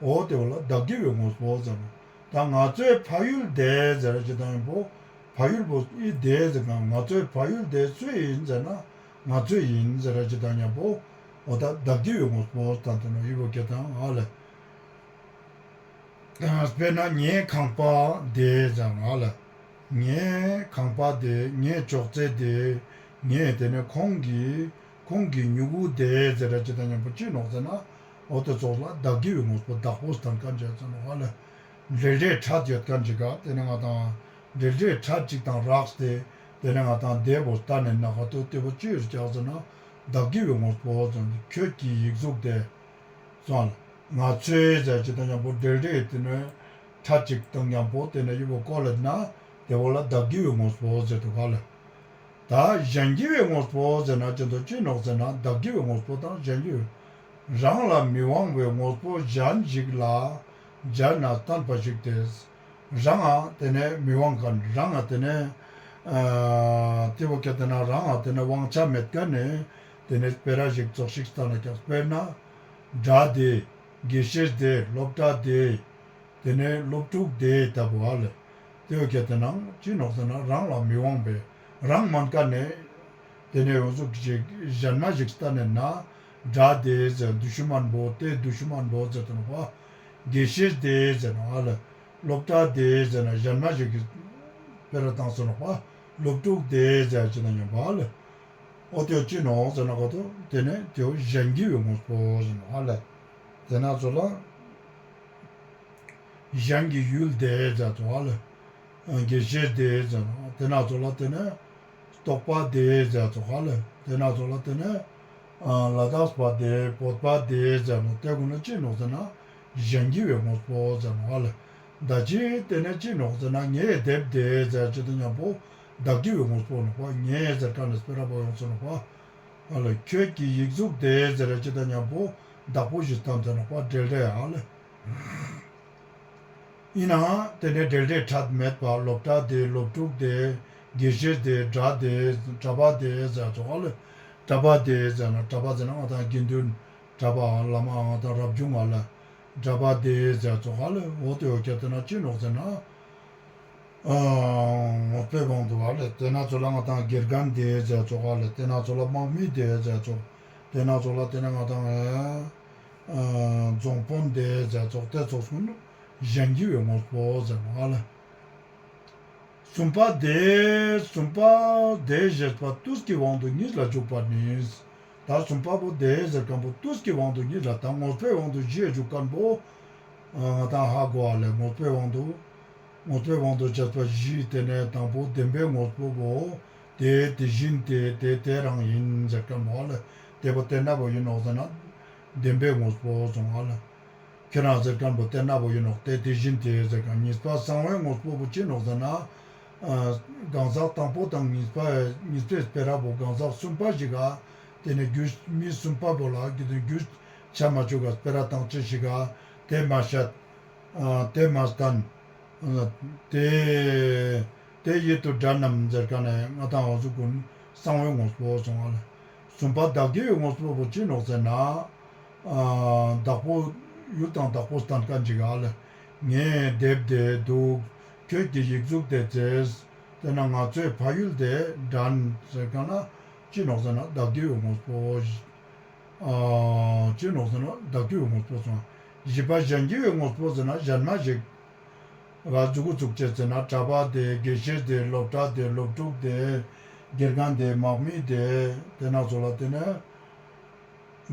འོ་ཏེ་བོ་ལ་བདག་གི་བའི་དངོས་པོ་ཟེར་ནོག། ད་ང་ཚོའི་ཕ་ཡུལ་དེ་ཟེར་ར་ཅིག་དང་ཉམ་པོ་ཕ་ཡུལ་བོ་ཨི་དེ་ཟེར་ཁན་ང་ཚོའི་ཕ་ཡུལ་དེ་སུ་ཡིན་ཟེར་ན་ང་ཚོའི་ཡིན་ཟེར་ར་ཅིག་དང་ཉམ་པོ་འོ་ད་བདག་གི་བའི་དངོས་པོ་སྟན་ཏེ་ནོག་ཨི་བོ་ཀེ་དང་ཨ་ལེ། དཔེར་ན་ངའི་ཁང་པ་དེ་ཟེར་ང་ལ། ངའི་ཁང་པ་དེ་ངའི་ཅོག་ཙེ་དེ་ངའི་ཏེ་ནེ་ཁོང་གི་ཁོང་གི་མྱུ་གུ་དེ་ཟེར་ར་ཅིག་དང་ཉམ་པོ་ཅི་ནོག་ཟེར་ན་འོ་ཏེ་ཙོགས་ལ་བདག་གི་བའི་དངོས་པོ་བདག་པོ་སྟན་ཁན་ཅིག་ཟེར་ནོག་ཨ་ལེ། འབྲེལ་སྒྲའི་ཕྲད་ཡོད་ཁན་ཅིག་ག་ཏེ་ནེ་ང་དང་འབྲེལ་སྒྲའི་ཕྲད་ཅིག་དང་རགས་ཏེ་ཏེ་ནེ་ང་དང་དེ་བོ་སྟན་ན་ག་ཏོ་ཏེ་བོ་ཅི་ཡོད་ཀྱག་ཟེར་ན་བདག་གི་བའི་དངོས་པོ་ཟེར་ན་ཁྱོད་ཀྱི་ཡིག་གཟུགས་དེ། སོང་ང་ཚོའི་ཟེར་ཅིག་དང་ཉམ་པོ་འབྲེལ་སྒྲའི་ཏེ་ནེ་ཕྲད་ཅིག་དང་ཉམ་པོ་ཏེ་ནེ་ཡུ་བོ་བཀོལ་ལེད་ན་ཏེ་བོ་ལ་བདག་གི་བའི་དངོས་པོ་ཟེར་དུག་ག་ལེ། ད་གཞན་གྱི་བའི་དངོས་པོ་ཟེར་ན་ཅི་འདུག་ཅི་ནོག་ཟེར་ན་བདག་གི་བའི་དངོས་པོ་དང་གཞན་གྱི་བའི། རང་ལ་མི་དབང་བའི་དངོས་པོ་གཞན་ཞིག་ལ་སྦྱར་ན་བསྟན་པ་ཞིག་སྟེ། རང་ང་ཏེ་ནེ་མི་དབང་ཁན་རང་ང་ཏེ་ནེ་ཨ་ཏེ་བོ་ཀ་ཏེ་ན་རང་ང་ཏེ་ནེ་དབང་ཆ་མེད་ཁན་ནི་ཏེ་ནེ་སྤེ་ར་ཞིག་ཙོགས་ཤིག་སྟན་ན་ཀྱག། དཔེར་ན་དགྲ་དེ་དགེ་བཤེས་དེ་སློབ་གྲྭ་དེ་ཏེ་ནེ་སློབ་ཕྲུག་དེ་ལྟ་བུ་ཨ་ལེ། ཏེ་བོ་ཀ་ཏེ་ན་ཅི་ནོག་ཟེར་ན་རང་ལ་མི་དབང་བའི་རང་མན་ཁན་ནི་ཏེ་ནེ་འོ་ཟུག་ཅིག་གཞན་མ་ཞིག་སྟན་ན་དགྲ་དེ་ཟེར་དུ་ཤུ་མན་བོ་ཏེ་དུ་ཤུ་མན་བོ་ཟེར་དུ་ནོག་པ། དགེ་བཤེས་དེ་ཟེར་ན་ཨ་ལེ། སློབ་གྲྭ་དེ་ཟེར་ན་གཞན་མ་ཞིག་གི་སྤེ་ར་བཏང་སོ་ནོག་པ། སློབ་ཕྲུག་དེ་ཟེར་ཅི་ན་ཉམ་པ་ཨ་ལེ། འོ་ཏེ་ཅི་ནོག་ཟེར་ན་ག་ཏོ་ཏེ་ནེ་ཏེ་བོ་གཞན་གྱི་བའི་དངོས་པོ་ཟེར་ནོག་ཨ་ལེ། ཏེ་ན་ཚོ་ལ་གཞན་གྱི་ཡུལ་དེ་ཟེར་ཚོགས་ལ། དགེ་བཤེས་དེ་ཟེར་ནོག། ཏེ་ན་ཚོགས་ལ་ཏེ་ནེ་རྟོགས་པ་དེ་ཟེར་ཚོགས་ལ། ཏེ་ན་ཚོགས་ལ་ཏེ་ནེ་ལ་དྭགས་པ་དེ་བོད་པ་དེ་ཟེར་ནོག། ཏེ་གུན་ལ་ཅི་ནོག་ཟེར་ན་གཞན་གྱི་བའི་དངོས་པོ་ཟེར་ནོག་ལེ། ད་ཅི་ཏེ་ནེ་ཅི་ནོག་ཟེར་ན་ངའི་དེབ་དེ་ཟེར་ཅི་དང་ཉམ་པོ་བདག་གི་བའི་དངོས་པོ་ནོག་པ། ངའི་ཟེར་ཁན་ནི་སྤེ་ར་བོ་ཡོང་སོ་ནོག་པ། ཨ་ལེ། ཁྱོད་ཀྱི་ཡིག་གཟུགས་དེ་ཟེར་ཅི་དང་ཉམ་པོ་བདག་པོ་ཞིག་སྟན་ཏེ་ནོག་པ། འབྲེལ་སྒྲའི་ཨ་ལེ། ཨིན་ནའང་ཏེ་ནེ་འབྲེལ་སྒྲའི་ཕྲད་མེད་པ་སློབ་གྲྭ་དེ་སློབ་ཕྲུག་དེ་དགེ་བཤེས་དེ་གྲྭ་དེ་གྲྭ་པ་དེ་ཟེར་ཚོགས་ལ་ གྲྭ་པ་དེ་ཟེར་ན་གྲྭ་པ་ཟེར་ན་ང་དང་དགེ་འདུན་གྲྭ་པ་བླ་མ་ང་དང་རབ་བྱུང་ང་ལེ། གྲྭ་པ་དེ་ཟེར་ཙོགས་ལེ། འོ་དེ་འོ་ཀྱ་དེ་ན་ཅི་ནོག་ཟེར་ན། ངོ་སྤྲོད་དབང་དུ་བ་ལེ། དེ་ན་ཚོ་ལ་ང་དང་དགེ་རྒན་དེ་ཟེར་ཙོགས་ལེ། དེ་ན་ཚོ་ལ་དམག་མི་དེ་ཟེར་ཙོགས། དེ་ན་ཚོ་ལ་དེ་ན་ང་དང་རྫོང་དཔོན་དེ་ཟེར་ཙོགས། དེ་ཙོགས་སུ་གཞན་གྱི་བའི་ངོ་སྤྲོད་ཟེར་བ་ལེ། གསུམ་པ་དེ་གསུམ་པ་དེ་ཞེས་པ་དུས་ཀྱི་དབང་དུ་གཉིས་ལ་འཇུག་པ་ནི། ད་གསུམ་པ་པོ་དེ་ཟེར་མཁན་པོ་དུས་ཀྱི་དབང་དུ་གཉིས་ལ། ད་ངོ་སྤྲོད་དབང་དུ་བཞི་འཇུག་མཁན་པོ་ང་དང་ཧ་གོ་བ་ལེ། ངོ་སྤྲོད་དབང་དུ་ངོ་སྤྲོད་དབང་དུ་བྱས་པ་བཞི། དེ་ནས་དང་པོ་བདེན་པའི་ངོ་སྤྲོད་པོ་དེ་དེ་བཞིན་ཏེ་དེ་དེ་རང་ཡིན་ཟེར་མཁན་པོ་ལེ། དེ་པོ་དེ་ན་པོ་ཡིན་ནོག་ཟེར་ན་བདེན་པའི་ངོ་སྤྲོད་སོང་བ་ལེ། ཁྱེད་རང་ཟེར་མཁན་པོ་དེ་ན་པོ་ཡིན་ནོག། དེ་དེ་བཞིན་ཏེ་ཟེར་མཁན། གཉིས་པ་གསང་བའི་ངོ་སྤྲོད་པོ་ཅི་ནོག་ཟེར་ན། གང་ཟག་དང་པོ་དང་གཉིས་པ་གཉིས་པའི་སྤེ་ར་པོ་གང་ཟག་གསུམ་པ་ཞིག་ག་དེ་ནས་རྒྱུ་མི་གསུམ་པ་པོ་ལ་དེ་ནས་རྒྱུ་ཆ་མ་བཅུག་ག་སྤེ་ར་བཏང་ཅེས་ཤིག་ག་དེ་མ་བཤད། དེ་མ་བསྟན། དེ་དེ་ཡིད་དུ་འདྲ་རྣམས་ཟེར་མཁན་ནས་ང་དང་འོ་ཟུག་གུན་གསང་བའི་ངོ་སྤྲོད་སོང་བ་ལེ། གསུམ་པ་བདག་གི་བའི་ངོ་སྤྲོད་པོ་ཅི་ནོག་ཟེར་ན། བདག་པོ་ཡུལ་དང་བདག་པོ་བསྟན་མཁན་ཅིག་ཨ་ལེ། ངའི་དེབ་དེ་འདུག། ཁྱོད་ཀྱི་ཡིག་གཟུགས་དེ་བཙལ། དེ་ན་ང་ཚོའི་ཕ་ཡུལ་དེ་དྲན་ཟེར་མཁན་ན་ཅི་ནོག་ཟེར་ན་བདག་གི་བའི་ངོ་སྤྲོད། ཅི་ནོག་ཟེར་ན་བདག་གི་བའི་ངོ་སྤྲོད་སོང་། བཞི་པ་གཞན་གྱི་བའི་ངོ་སྤྲོད་ཟེར་ན་གཞན་མ་ཞིག་ག་མཛུ་གུ་བཙུགས་ཅེས་ཟེར་ན་གྲྭ་པ་དེ་དགེ་བཤེས་དེ་སློབ་གྲྭ་དེ་སློབ་ཕྲུག་དེ་དགེ་རྒན་དེ་དམག་མི་དེ་དེ་ན་ཚོ་ལ་དེ་ནས་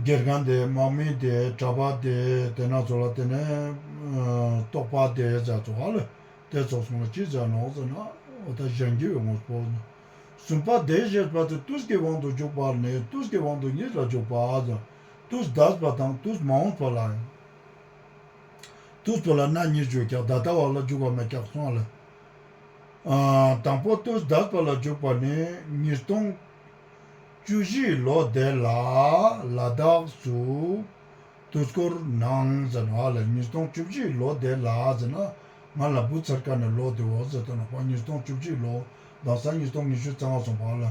དགེ་རྒན་དེ་དམག་མི་དེ་གྲྭ་པ་དེ་དེ་ན་ཚོ་ལ་དེ་ནས་རྟོགས་པ་དེ་ཟེར་ཚོགས་ལ་དེ་ཚོགས་སོང་ལ་ཅི་ཟེར་ནོག་ཟེར་ན་འོ་ད་གཞན་གྱི་བའི་ངོ་སྤྲོད། གསུམ་པ་དེ་ཞེས་པ་དེ་དུས་ཀྱི་དབང་དུ་འཇུག་པ་ནི་དུས་ཀྱི་དབང་དུ་གཉིས་ལ་འཇུག་པ་ཟེར། དུས་འདས་པ་དང་དུས་མ་འོངས་པ་ལ་ཡིན། དུས་པོ་ལ་ན་གཉིས་བརྗོད་ཀྱག། ད་ལྟ་བ་ལ་འཇུག་པ་མེད་ཀྱག་སོང་ལེ། དང་པོ་དུས་འདས་པ་ལ་འཇུག་པ་ནི་ཉིས་སྟོང་བཅུ་བཞིའི་ལོ་དེ་ལ་ལ་དྭགས་སུ་དུས་འཁོར་ནང་ཟེར་ནོག་ལེ། ཉིས་སྟོང་བཅུ་བཞིའི་ལོ་དེ་ལ་ཟེར་ན་ང་ལ་བུ་ཚར་ཀ་ནས་ལོ་དེ་བོ་ཟེར་དུ་ནོག་པ། ཉིས་སྟོང་བཅུ་བཞིའི་ལོ་དག་ས་ཉིས་སྟོང་ཉི་ཤུ་རྩ་ལྔ་སོང་པ་ལེ།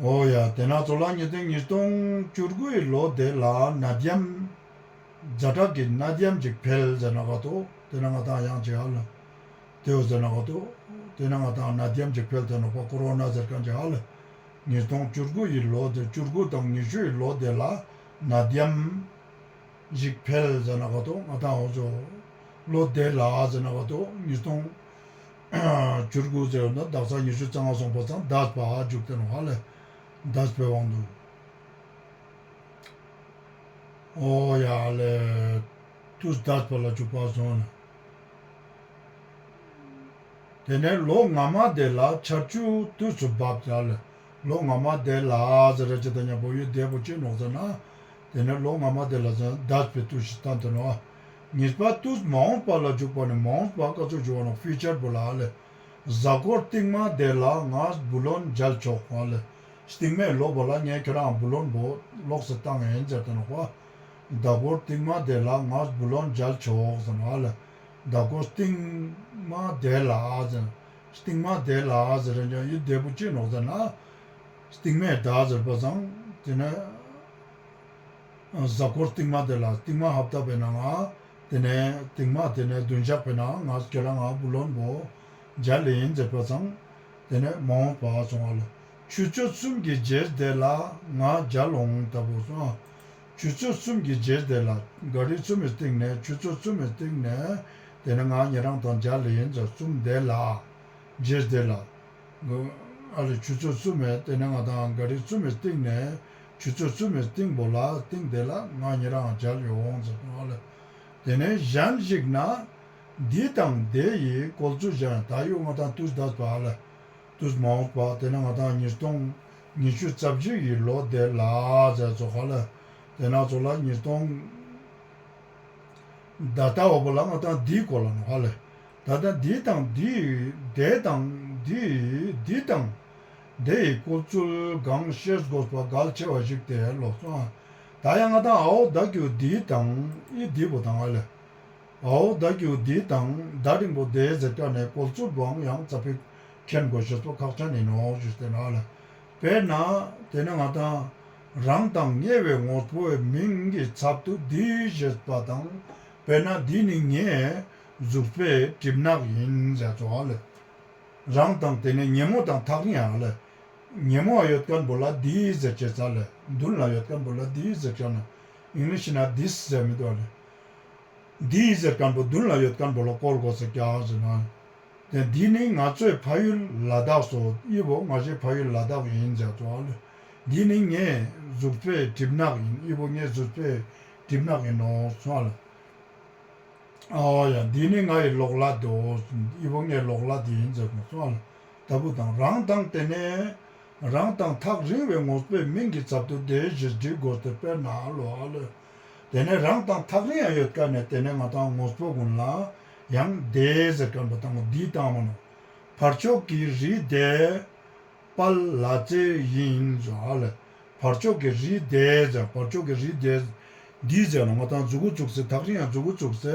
འོ་ཡ་དེ་ན་ཚོ་ལ་ཉིས་སྟོང་ཉིས་སྟོང་བཅུ་དགུའི་ལོ་དེ་ལ་ནད་ཡམས་ཛ་དྲག་གི་ནད་ཡམས་ཅིག་འཕེལ་ཟེར་ན་ག་ཏོ། དེ་ན་ང་དང་ཡང་ཅིག་ཧ་ལ་དེའོ་ཟེར་ན་ག་ཏོ། དེ་ན་ང་དང་ནད་ཡམས་ཅིག་འཕེལ་དེ་ནོག་པ། ཀོ་རོ་ན་ཟེར་མཁན་ཅིག་ཧ་ལ་ཉིས་སྟོང་བཅུ་དགུ་ཡི་ལོ་དེ་བཅུ་དགུ་དང་ཉི་ཤུའི་ལོ་དེ་ལ་ནད་ཡམས་ཞིག་འཕེལ་ཟེར་ན་ག་ཏོ། ང་དང་འོ་ཚོ་ལོ་དེ་ལ་ཟེར་ན་ག་ཏོ། ཉིས་སྟོང་བཅུ་དགུ་ཟེར་ན་དག་ས་ཉི་ཤུ་རྩ་ལྔ་སོང་པ་ཙང་འདས་པ་འཇུག་དེ་ནོག་ཧ་ལེ། འདས་པའི་དབང་དུ། འོ་ཡ་ལེ། དུས་འདས་པ་ལ་འཇུག་པ་སོང་ལེ། དེ་ནས་ལོ་སྔ་མ་དེ་ལ་ཆར་ཆུ་དུས་སུ་འབབ་ཟེར་ལེ། ལོ་སྔ་མ་དེ་ལ་ཟེར་ར་ཅི་ད་ཉམ་པོ་ཡོད་དེ་པོ་ཅི་ནོག་ཟེར་ན། དེ་ནས་ལོ་སྔ་མ་དེ་ལ་ཟེར་འདས་པའི་དུས་སུ་བསྟན་དེ་ནོག། གཉིས་པ་དུས་མ་འོངས་པ་ལ་འཇུག་པ་ནི་མ་འོངས་པ་ག་ཚོད་འཇུག་པ་ནོག་ཕིའུ་ཅར་པོ་ལ་ལེ། གཟའ་འཁོར་སྟིང་མ་དེ་ལ་ང་བུ་ལོན་འཇལ་ཆོག་པ་ལེ། སྟིང་མའི་ལོ་བོ་ལ་ངས་ཁྱོད་རང་བུ་ལོན་བོ་ལོགས་སུ་བཏང་ཡིན་ཟེར་དེ་ནོག་པ། ཟླ་འཁོར་སྟིང་མ་དེ་ལ་ང་བུ་ལོན་འཇལ་ཆོག་ཟེར་ནོག་ལེ། ཟླ་འཁོར་སྟིང་མ་དེ་ལ་ཟེར། སྟིང་མ་དེ་ལ་ཟེར་རེ་ཡོད་དེ་པོ་ཅི་ནོག་ཟེར་ན། སྟིང་མའི་ཟླ་ཟེར་པ་སང་དེ་ནས་གཟའ་འཁོར་སྟིང་མ་དེ་ལ་སྟིང་མ་ཧབ་ཏ་པའི་ནང་ང་དེ་ནས་སྟིང་མ་དེ་ནས་བདུན་ཞག་པའི་ནང་ང་ཁྱོད་རང་ང་བུ་ལོན་བོ་འཇལ་ཡིན་ཟེར་པ་སང་དེ་ནས་མ་འོངས་པ་སོང་བ་ལེ། ཆུ་ཚོད་གསུམ་གྱི་རྗེས་དེ་ལ་ང་འཇལ་འོང་ལྟ་བུ་སོང་། ཆུ་ཚོད་གསུམ་གྱི་རྗེས་དེ་ལ་ག་རི་གསུམ་མི་སྟེང་ནས་ཆུ་ཚོད་གསུམ་མི་སྟེང་ནས་དེ་ནས་ང་ཉེ་རང་དང་འཇལ་ཡིན་ཟེར་གསུམ་དེ་ལ་རྗེས་དེ་ལ། ཨ་ལེ་ཆུ་ཚོད་གསུམ་མེད་དེ་ནས་ང་དང་ག་རི་གསུམ་མེད་སྟེང་ནས་ཆུ་ཚོད་གསུམ་མེད་སྟེང་པོ་ལ་སྟེང་དེ་ལ་ང་ཉེ་རང་མཇལ་ཡོང་ཟེར་ཨ་ལེ། དེ་ནས་གཞན་ཞིག་ན་འདི་དང་དེ་ཡི་བཀོལ་ཚུལ་གཞན་ད་ཡོད་ང་དང་དུས་འདས་པ་ཨ་ལེ། དུས་མ་འོངས་པ་དེ་ནས་ང་དང་ཉིས་སྟོང་ཉི་ཤུ་རྩ་བཞི་ཡི་ལོ་དེ་ལ་ཟེར་ཚོགས་ཨ་ལེ། དེ་ན་ཚོ་ལ་ཉིས་སྟོང་ད་ལྟ་བ་པོ་ལ་ང་དང་འདིའི་སྐོར་ལ་ནོག་ཧ་ལེ། ད་ལྟ་འདི་དང་འདི་དེ་དང་འདི་འདི་དང་དེ་ཡི་བཀོལ་ཚུལ་གང་ཤེས་དགོས་པ་གལ་ཆེ་བ་ཞིག་སྟེ་ལོ་སོང་། ད་ཡང་ང་དང་འའོ་ད་གུ་འདི་དང་ཨི་འདི་པོ་དང་ཧ་ལེ། འའོ་ད་གུ་འདི་དང་ད་རིང་པོ་དེ་ཟེར་ཀ་ནས་བཀོལ་ཚུལ་བོའང་ཡང་ཙ་པིག་མཁྱེན་དགོས་ཤེས་པོ་ཁག་ཅན་ཡིན་ནོག་ཞུས་ཏེ་ན་ཧ་ལེ། དཔེར་ན་དེ་ནི་ང་དང་རང་དང་ཉེ་བའི་དངོས་པོའི་མིང་གི་ཚབ་ཏུ་འདི་ཞེས་པ་དང་། དཔེར་ན་འདི་ནི་ངའི་གཟུགས་པོའི་གྲིབ་ནག་ཡིན་ཟེར་ཚོ་ཨ་ལེ། རང་དང་དེ་ནི་ཉེ་མོ་དང་ཐག་རིང་ཡང་ལེ། ཉེ་མོ་ཡོད་མཁན་པོ་ལ་འདི་ཟེར་ཅེས་ལེ། མདུན་ལ་ཡོད་མཁན་པོ་ལ་འདི་ཟེར་ཅེས་ན། ཨིང་ལིཤ་ན་this ཟེར་མི་འདུག་ལེ། འདི་ཟེར་མཁན་པོ་མདུན་ལ་ཡོད་མཁན་པོ་ལ་བཀོལ་དགོས་ཟེར་ཀྱག་ཟེར་ན། དེ་འདི་ནི་ང་ཚོའི་ཕ་ཡུལ་ལ་དྭགས་སོ། ཨི་བོ་ང་ཞའི་ཕ་ཡུལ་ལ་དྭགས་ཡིན་ཟེར་ཚོ་ཨ་ལེ། འདི་ནི་ངའི་གཟུགས་པོའི་གྲིབ་ནག་ཡིན། ཨི་བོ་ངའི་གཟུགས་པོའི་གྲིབ་ནག་ཡིན་ནོ་སོང་ཨ་ལེ། ཨོ་ཡ། འདི་ནི་ང་ཡི་ལོགས་ལ་དོ། ཨི་བོ་ངའི་ལོགས་ལ་འདི་ཡིན་ཟེར་ནོ་སོང་ཨ་ལེ། ལྟ་བུ་དང་རང་དང་དེ་ནས་རང་དང་ཐག་རིང་བའི་དངོས་པོའི་མིང་གི་ཚབ་ཏུ་དེ་ཞེས་འབྲི་དགོས་ཏེ། དཔེར་ན་ལོ་ཨ་ལེ། དེ་ནས་རང་དང་ཐག་རིང་ཡང་ཡོད་ཀ་ནས་དེ་ནས་ང་དང་དངོས་པོ་ཀུན་ལ་ཡང་དེ་ཟེར་མཁན་པོ་དང་འདི་དང་མ་ནོ། ཕར་ཕྱོགས་ཀྱི་རི་དེ་དཔལ་ལ་རྩེ་ཡིན་ཟེར་ཨ་ལེ། ཕར་ཕྱོགས་ཀྱི་རི་དེ་ཟེར། ཕར་ཕྱོགས་ཀྱི་རི་དེ་འདི་ཟེར་ན་ང་དང་མཛུ་གུ་བཙུགས་སེ་ཐག་རིང་ཡང་མཛུ་གུ་བཙུགས་སེ་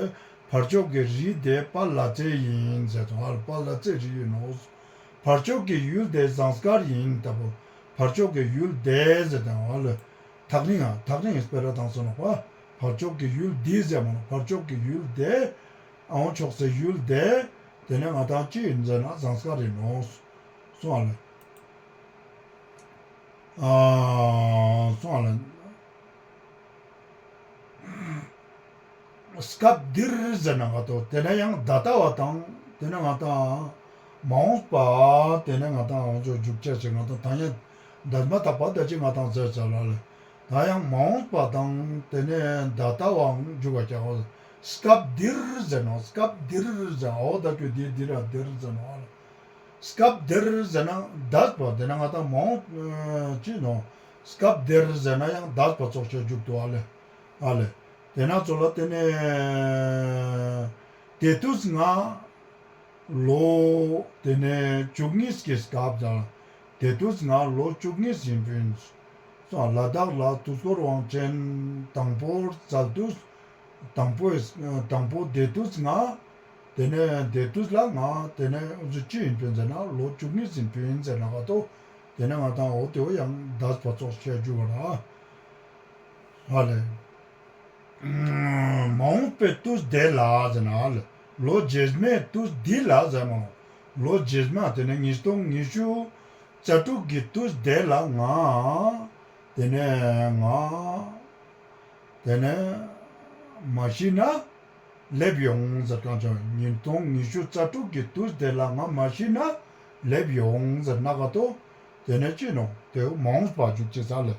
ཕར་ཕྱོགས་ཀྱི་རི་དེ་དཔལ་ལ་རྩེ་ཡིན་ཟེར་དང་ཨ་ལེ། དཔལ་ལ་རྩེ་རི་ཡིན་ནོ། ཕར་ཕྱོགས་ཀྱི་ཡུལ་དེ་ཟངས་དཀར་ཡིན་ལྟ་བུ། ཕར་ཕྱོགས་ཀྱི་ཡུལ་དེ་ཟེར་དང་ཨ་ལེ། ཐག་རིང་ཡང་ཐག་རིང་ཡང་སྤེ་ར་དང་སོ་ནོ་པ། ཕར་ཕྱོགས་ཀྱི་ཡུལ་འདི་ཟེར་མ་ནོ། ཕར་ཕྱོགས་ཀྱི་ཡུལ་དེ་ཨ་བོ་ཕྱོགས་སེ་ཡུལ་དེ་དེ་ནས་ང་དང་ཅི་ཡིན་ཟེར་ན་ཟངས་དཀར་ཡིན་ནོ། སོང་ཨ་ལེ། ཨ་སོང་ཨ་ལེ། སྐབས་འདིར་ཟེར་ན་ག་ཏོ། དེ་ནས་ཡང་ད་ལྟ་བ་དང་དེ་ནས་ང་དང་མ་འོངས་པ། དེ་ནས་ང་དང་འོང་ཚོ་འཇུག་ཅེས་ཅེས་ང་དང་ཐ་སྙད་འདས་མ་ཐག་པ་ད་ཅི་ང་དང་ཟེར་ཚར་ལ་ལེ། ད་ཡང་མ་འོངས་པ་དང་དེ་ནས་ད་ལྟ་བའང་འཇུག་པ་ཀྱག་གོ། སྐབས་འདིར་ཟེར་ནོ། སྐབས་འདིར་ཟེར་ཨོ་ད་ཀྱུ་འདི་འདི་ར་འདིར་ཟེར་ནོ་ཨ་ལེ། སྐབས་འདིར་ཟེར་ན་འདས་པ་དེ་ན་ང་དང་མ་འོངས་ཅི་ནོ། སྐབས་འདིར་ཟེར་ན་ཡང་འདས་པ་ཙོགས་ཤིག་འཇུག་ཏོ་ཨ་ལེ། ཨ་ལེ། དེ་ན་ཚོ་ལ་དེ་ནས་དེ་དུས་ང་ལོ་དེ་ནས་བཅུ་གཉིས་ཀྱི་སྐབས་དང་དེ་དུས་ང་ལོ་བཅུ་གཉིས་ཡིན་པིན། ལ་དྭགས་ལ་དུས་འཁོར་དབང་ཆེན་དང་པོར་བཙལ་དུས་དང་པོའི་དང་པོ་དེ་དུས་ང་དེ་ནས་དེ་དུས་ལ་ང་དེ་ནས་འུ་ཚོ་ཅི་ཡིན་པིན་ཟེར་ན་ལོ་བཅུ་གཉིས་ཡིན་པིན་ཟེར་ན་ག་ཏོ། དེ་ནས་ང་དང་འོ་དེ་བོ་ཡང་འདས་པ་ཙོགས་ཤིག་འཇུག་པ་ལ། ཨ་ལེ། མ་འོངས་པའི་དུས་དེ་ལ་ཟེར་ན་ཨ་ལེ། ལོ་རྗེས་མའི་དུས་འདི་ལ་ཟེར་མ། ལོ་རྗེས་མ་དེ་ནས་ཉིས་སྟོང་ཉི་ཤུ་རྩ་དྲུག་གི་དུས་དེ་ལ་ང་དེ་ནས་ང་དེ་ནས་མ་ཤི་ན་སླེབས་ཡོང་ཟེར་གང་བྱུང་། ཉིས་སྟོང་ཉི་ཤུ་རྩ་དྲུག་གི་དུས་དེ་ལ་ང་མ་ཤི་ན་སླེབས་ཡོང་ཟེར་ན་ག་ཏོ། དེ་ནས་ཅི་ནོ། དེ་མ་འོངས་པ་འཇུག་ཅེས་ལེ།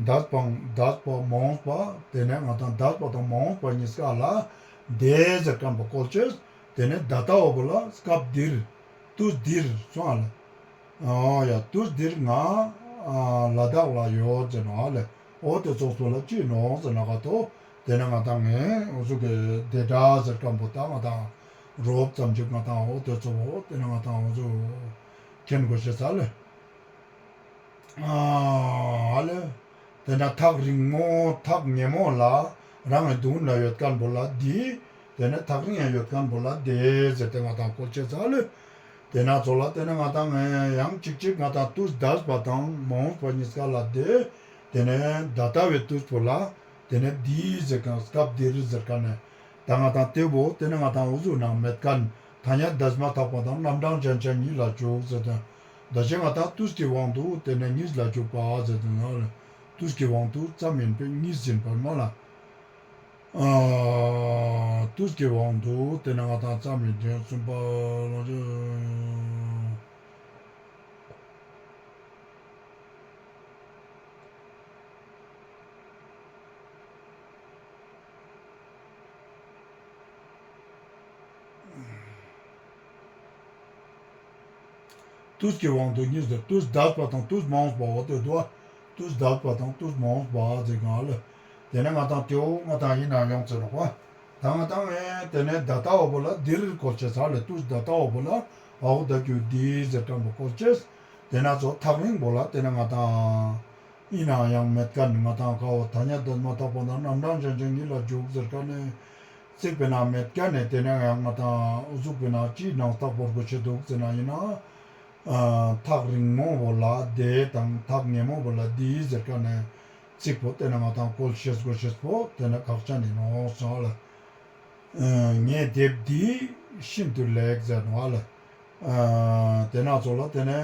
འདས་པ་འདས་པ་མ་འོངས་པ། དེ་ནས་ང་དང་འདས་པ་དང་མ་འོངས་པ་གཉིས་ཀ་ལ་དེ་ཟེར་མཁན་པོ་བཀོལ་ཅེས། དེ་ནས་ད་ལྟ་བ་བོ་ལ་སྐབས་འདིར་དུས་འདིར་སོང་ཨ་ལེ། ཨོ་ཡ་དུས་འདིར་ང་ལ་དྭགས་ལ་ཡོད་ཟེར་ནོ་ཨ་ལེ། འོ་དེ་ཙོགས་པོ་ལ་ཅི་ནོ་ཟེར་ན་ག་ཏོ། དེ་ནས་ང་དང་ངས་འུ་ཚོ་གི་དེ་འདྲ་ཟེར་མཁན་པོ་ད་ང་དང་རོབ་ཙམ་ཅིག་ང་དང་འོ་དེ་ཙོགས་པོ་དེ་ནས་ང་དང་འུ་ཚོ་མཁྱེན་དགོས་ཤེས་ཨ་ལེ། ཨ་ལེ། དེ་ན་ཐག་རིང་མོ་ཐག་ཉེ་མོ་ལ་རང་གི་མདུན་ལ་ཡོད་མཁན་པོ་ལ་འདི། དེ་ནས་ཐག་རིང་ཡང་ཡོད་མཁན་པོ་ལ་དེ་ཟེར་ཏེ་ང་དང་བཀོལ་ཅེས་ཨ་ལེ། དེ་ན་ཚོ་ལ་དེ་ནས་ང་དང་ཡང་ཅིག་ཅིག་ང་དང་དུས་འདས་པ་དང་མ་འོངས་པ་གཉིས་ཀ་ལ་དེ། དེ་ནས་ད་ལྟ་བའི་དུས་པོ་ལ་དེ་ནས་འདི་ཟེར་མཁན་སྐབས་འདིར་ཟེར་མཁན་ནས། ད་ང་དང་དེ་བོ་དེ་ནས་ང་དང་འུ་ཚོ་ནང་མེད་མཁན་ཐ་སྙད་འདས་མ་ཐག་པ་དང་རྣམ་གྲངས་གཞན་ཅན་གཉིས་ལ་འཇུག་ཟེར་ཏེ། ད་ཅི་ང་དང་དུས་ཀྱི་དབང་དུ་དེ་ནས་གཉིས་ལ་འཇུག་པ་ཟེར་ཏེ་ན་ལེ། དུས་ཀྱི་དབང་དུ་ཙམ་ཡིན་པས་གཉིས་ཡིན་པར་མ་ལ། ཨ་དུས་ཀྱི་དབང་དུ་དེ་ནས་ང་དང་ཙམ་ཡིན་ཅན་གསུམ་པ་ལ། དུས་ཀྱི་དབང་དུ་གཉིས་ཟེར། དུས་འདས་པ་དང་དུས་མ་འོངས་པ་འོ་དེ་དུ་བ། དུས་འདས་པ་དང་དུས་མ་འོངས་པ་ཟེར་གང་ལ། དེ་ནས་ང་དང་དེའོ་ང་དང་ཡིན་ན་ཡོང་ཚེ་ནོག་པ། ད་ང་དང་ངས་དེ་ནས་ད་ལྟ་བ་བོ་ལ་འདིར་བཀོལ་ཅེས་ཨ་ལེ། དུས་ད་ལྟ་བ་བོ་ལ་འོ་ད་ཀྱུ་འདི་ཟེར་མཁན་པོ་བཀོལ་ཅེས། དེ་ན་ཚོ་ཐག་རིང་བོ་ལ་དེ་ནས་ང་དང་ཡིན་ན་ཡང་མེད་མཁན་ང་དང་ཀ་བོ་ཐ་སྙད་འདས་མ་ཐག་པ་དང་རྣམ་གྲངས་གཞན་ཅན་གཉིས་ལ་འཇུག་ཟེར་མཁན་ནས། ཚིག་པའི་ནང་མེད་མཁན་ནས་དེ་ནས་ཡང་ང་དང་འུ་ཚུགས་པའི་ནང་ཅིའི་ནང་རྟགས་བོར་དགོས་ཆེ་འདུག་ཟེར་ན་ཡིན་ན། ཨ་ཐག་རིང་མོ་བོ་ལ་དེ་དང་ཐག་ཉེ་མོ་བོ་ལ་འདི་ཟེར་ཁན་ནི་ཚིག་པོ་ཏེ་ནེ་ང་དང་བཀོལ་ཤེས་དགོས་ཤེས་པོ་ཏེ་ནེ་ཁག་ཅན་ཨིན་ནོག་སོང་ལེ། ཨ་ངའི་དེབ་འདི་ཤིན་ཏུ་ལེགས་ཟེར་ནོག་ལེ། ཨ་ཏེ་ནེ་ཙོགས་ལ་ཏེ་ནེ་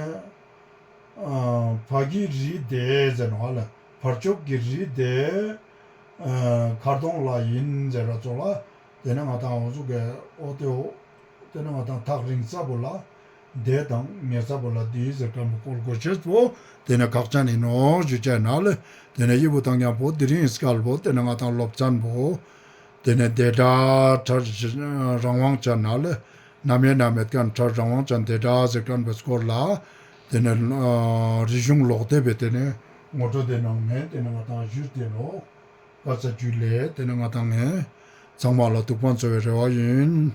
ཨ་ཕ་གི་རི་དེ་ཟེར་ནོག་ལེ། ཕར་ཕྱོགས་ཀྱི་རི་དེ་ཨ་མཁར་གདོང་ལ་ཨིན་ཟེར་ར་ཙོགས་ལ་ཏེ་ནེ་ང་དང་འོ་ཟུག་གི་འོ་ཏེ་འོ་ཏེ་ནེ་ང་དང་ཐག་རིང་ས་བོ་ལ་དེ་དང་ཉེ་ས་བོ་ལ་འདི་ཟེར་ཁན་བོ་བཀོལ་དགོས་ཤེས་པོ་ཏེ་ནེ་ཁག་ཅན་ཨིན་ནོག་ཞུ་ཅེས་ན་ལེ། ཏེ་ནེ་ཡི་བོ་དང་ཉམ་པོ་དེ་རིང་སྐལ་བོ་ཏེ་ནེ་ང་དང་སློབ་ཚན་བོ་ཏེ་ནེ་དེ་སྒྲ་ཕྲ་རང་དབང་ཅན་ན་ལེ། ནམ་ཡང་ན་མེད་ཁན་ཕྲ་རང་དབང་ཅན་དེ་སྒྲ་ཟེར་ཁན་བོའི་སྐོར་ལ་ཏེ་ནེ་ཨ་རིག་གཞུང་ཀློག་དེབ་བི་ཏེ་ནེ་ངོ་སྤྲོད་དེ་ནང་ནེ་ཏེ་ནེ་ང་དང་ཞུས་ཏེ་ནོག། བཀའ་དྲིན་ཆེ་ལེ། ཏེ་ནེ་ང་དང་ངི་ཚང་མ་ལ་ཐུགས་ཕན་གསོས་པའི་རེ་བ་ཨིན།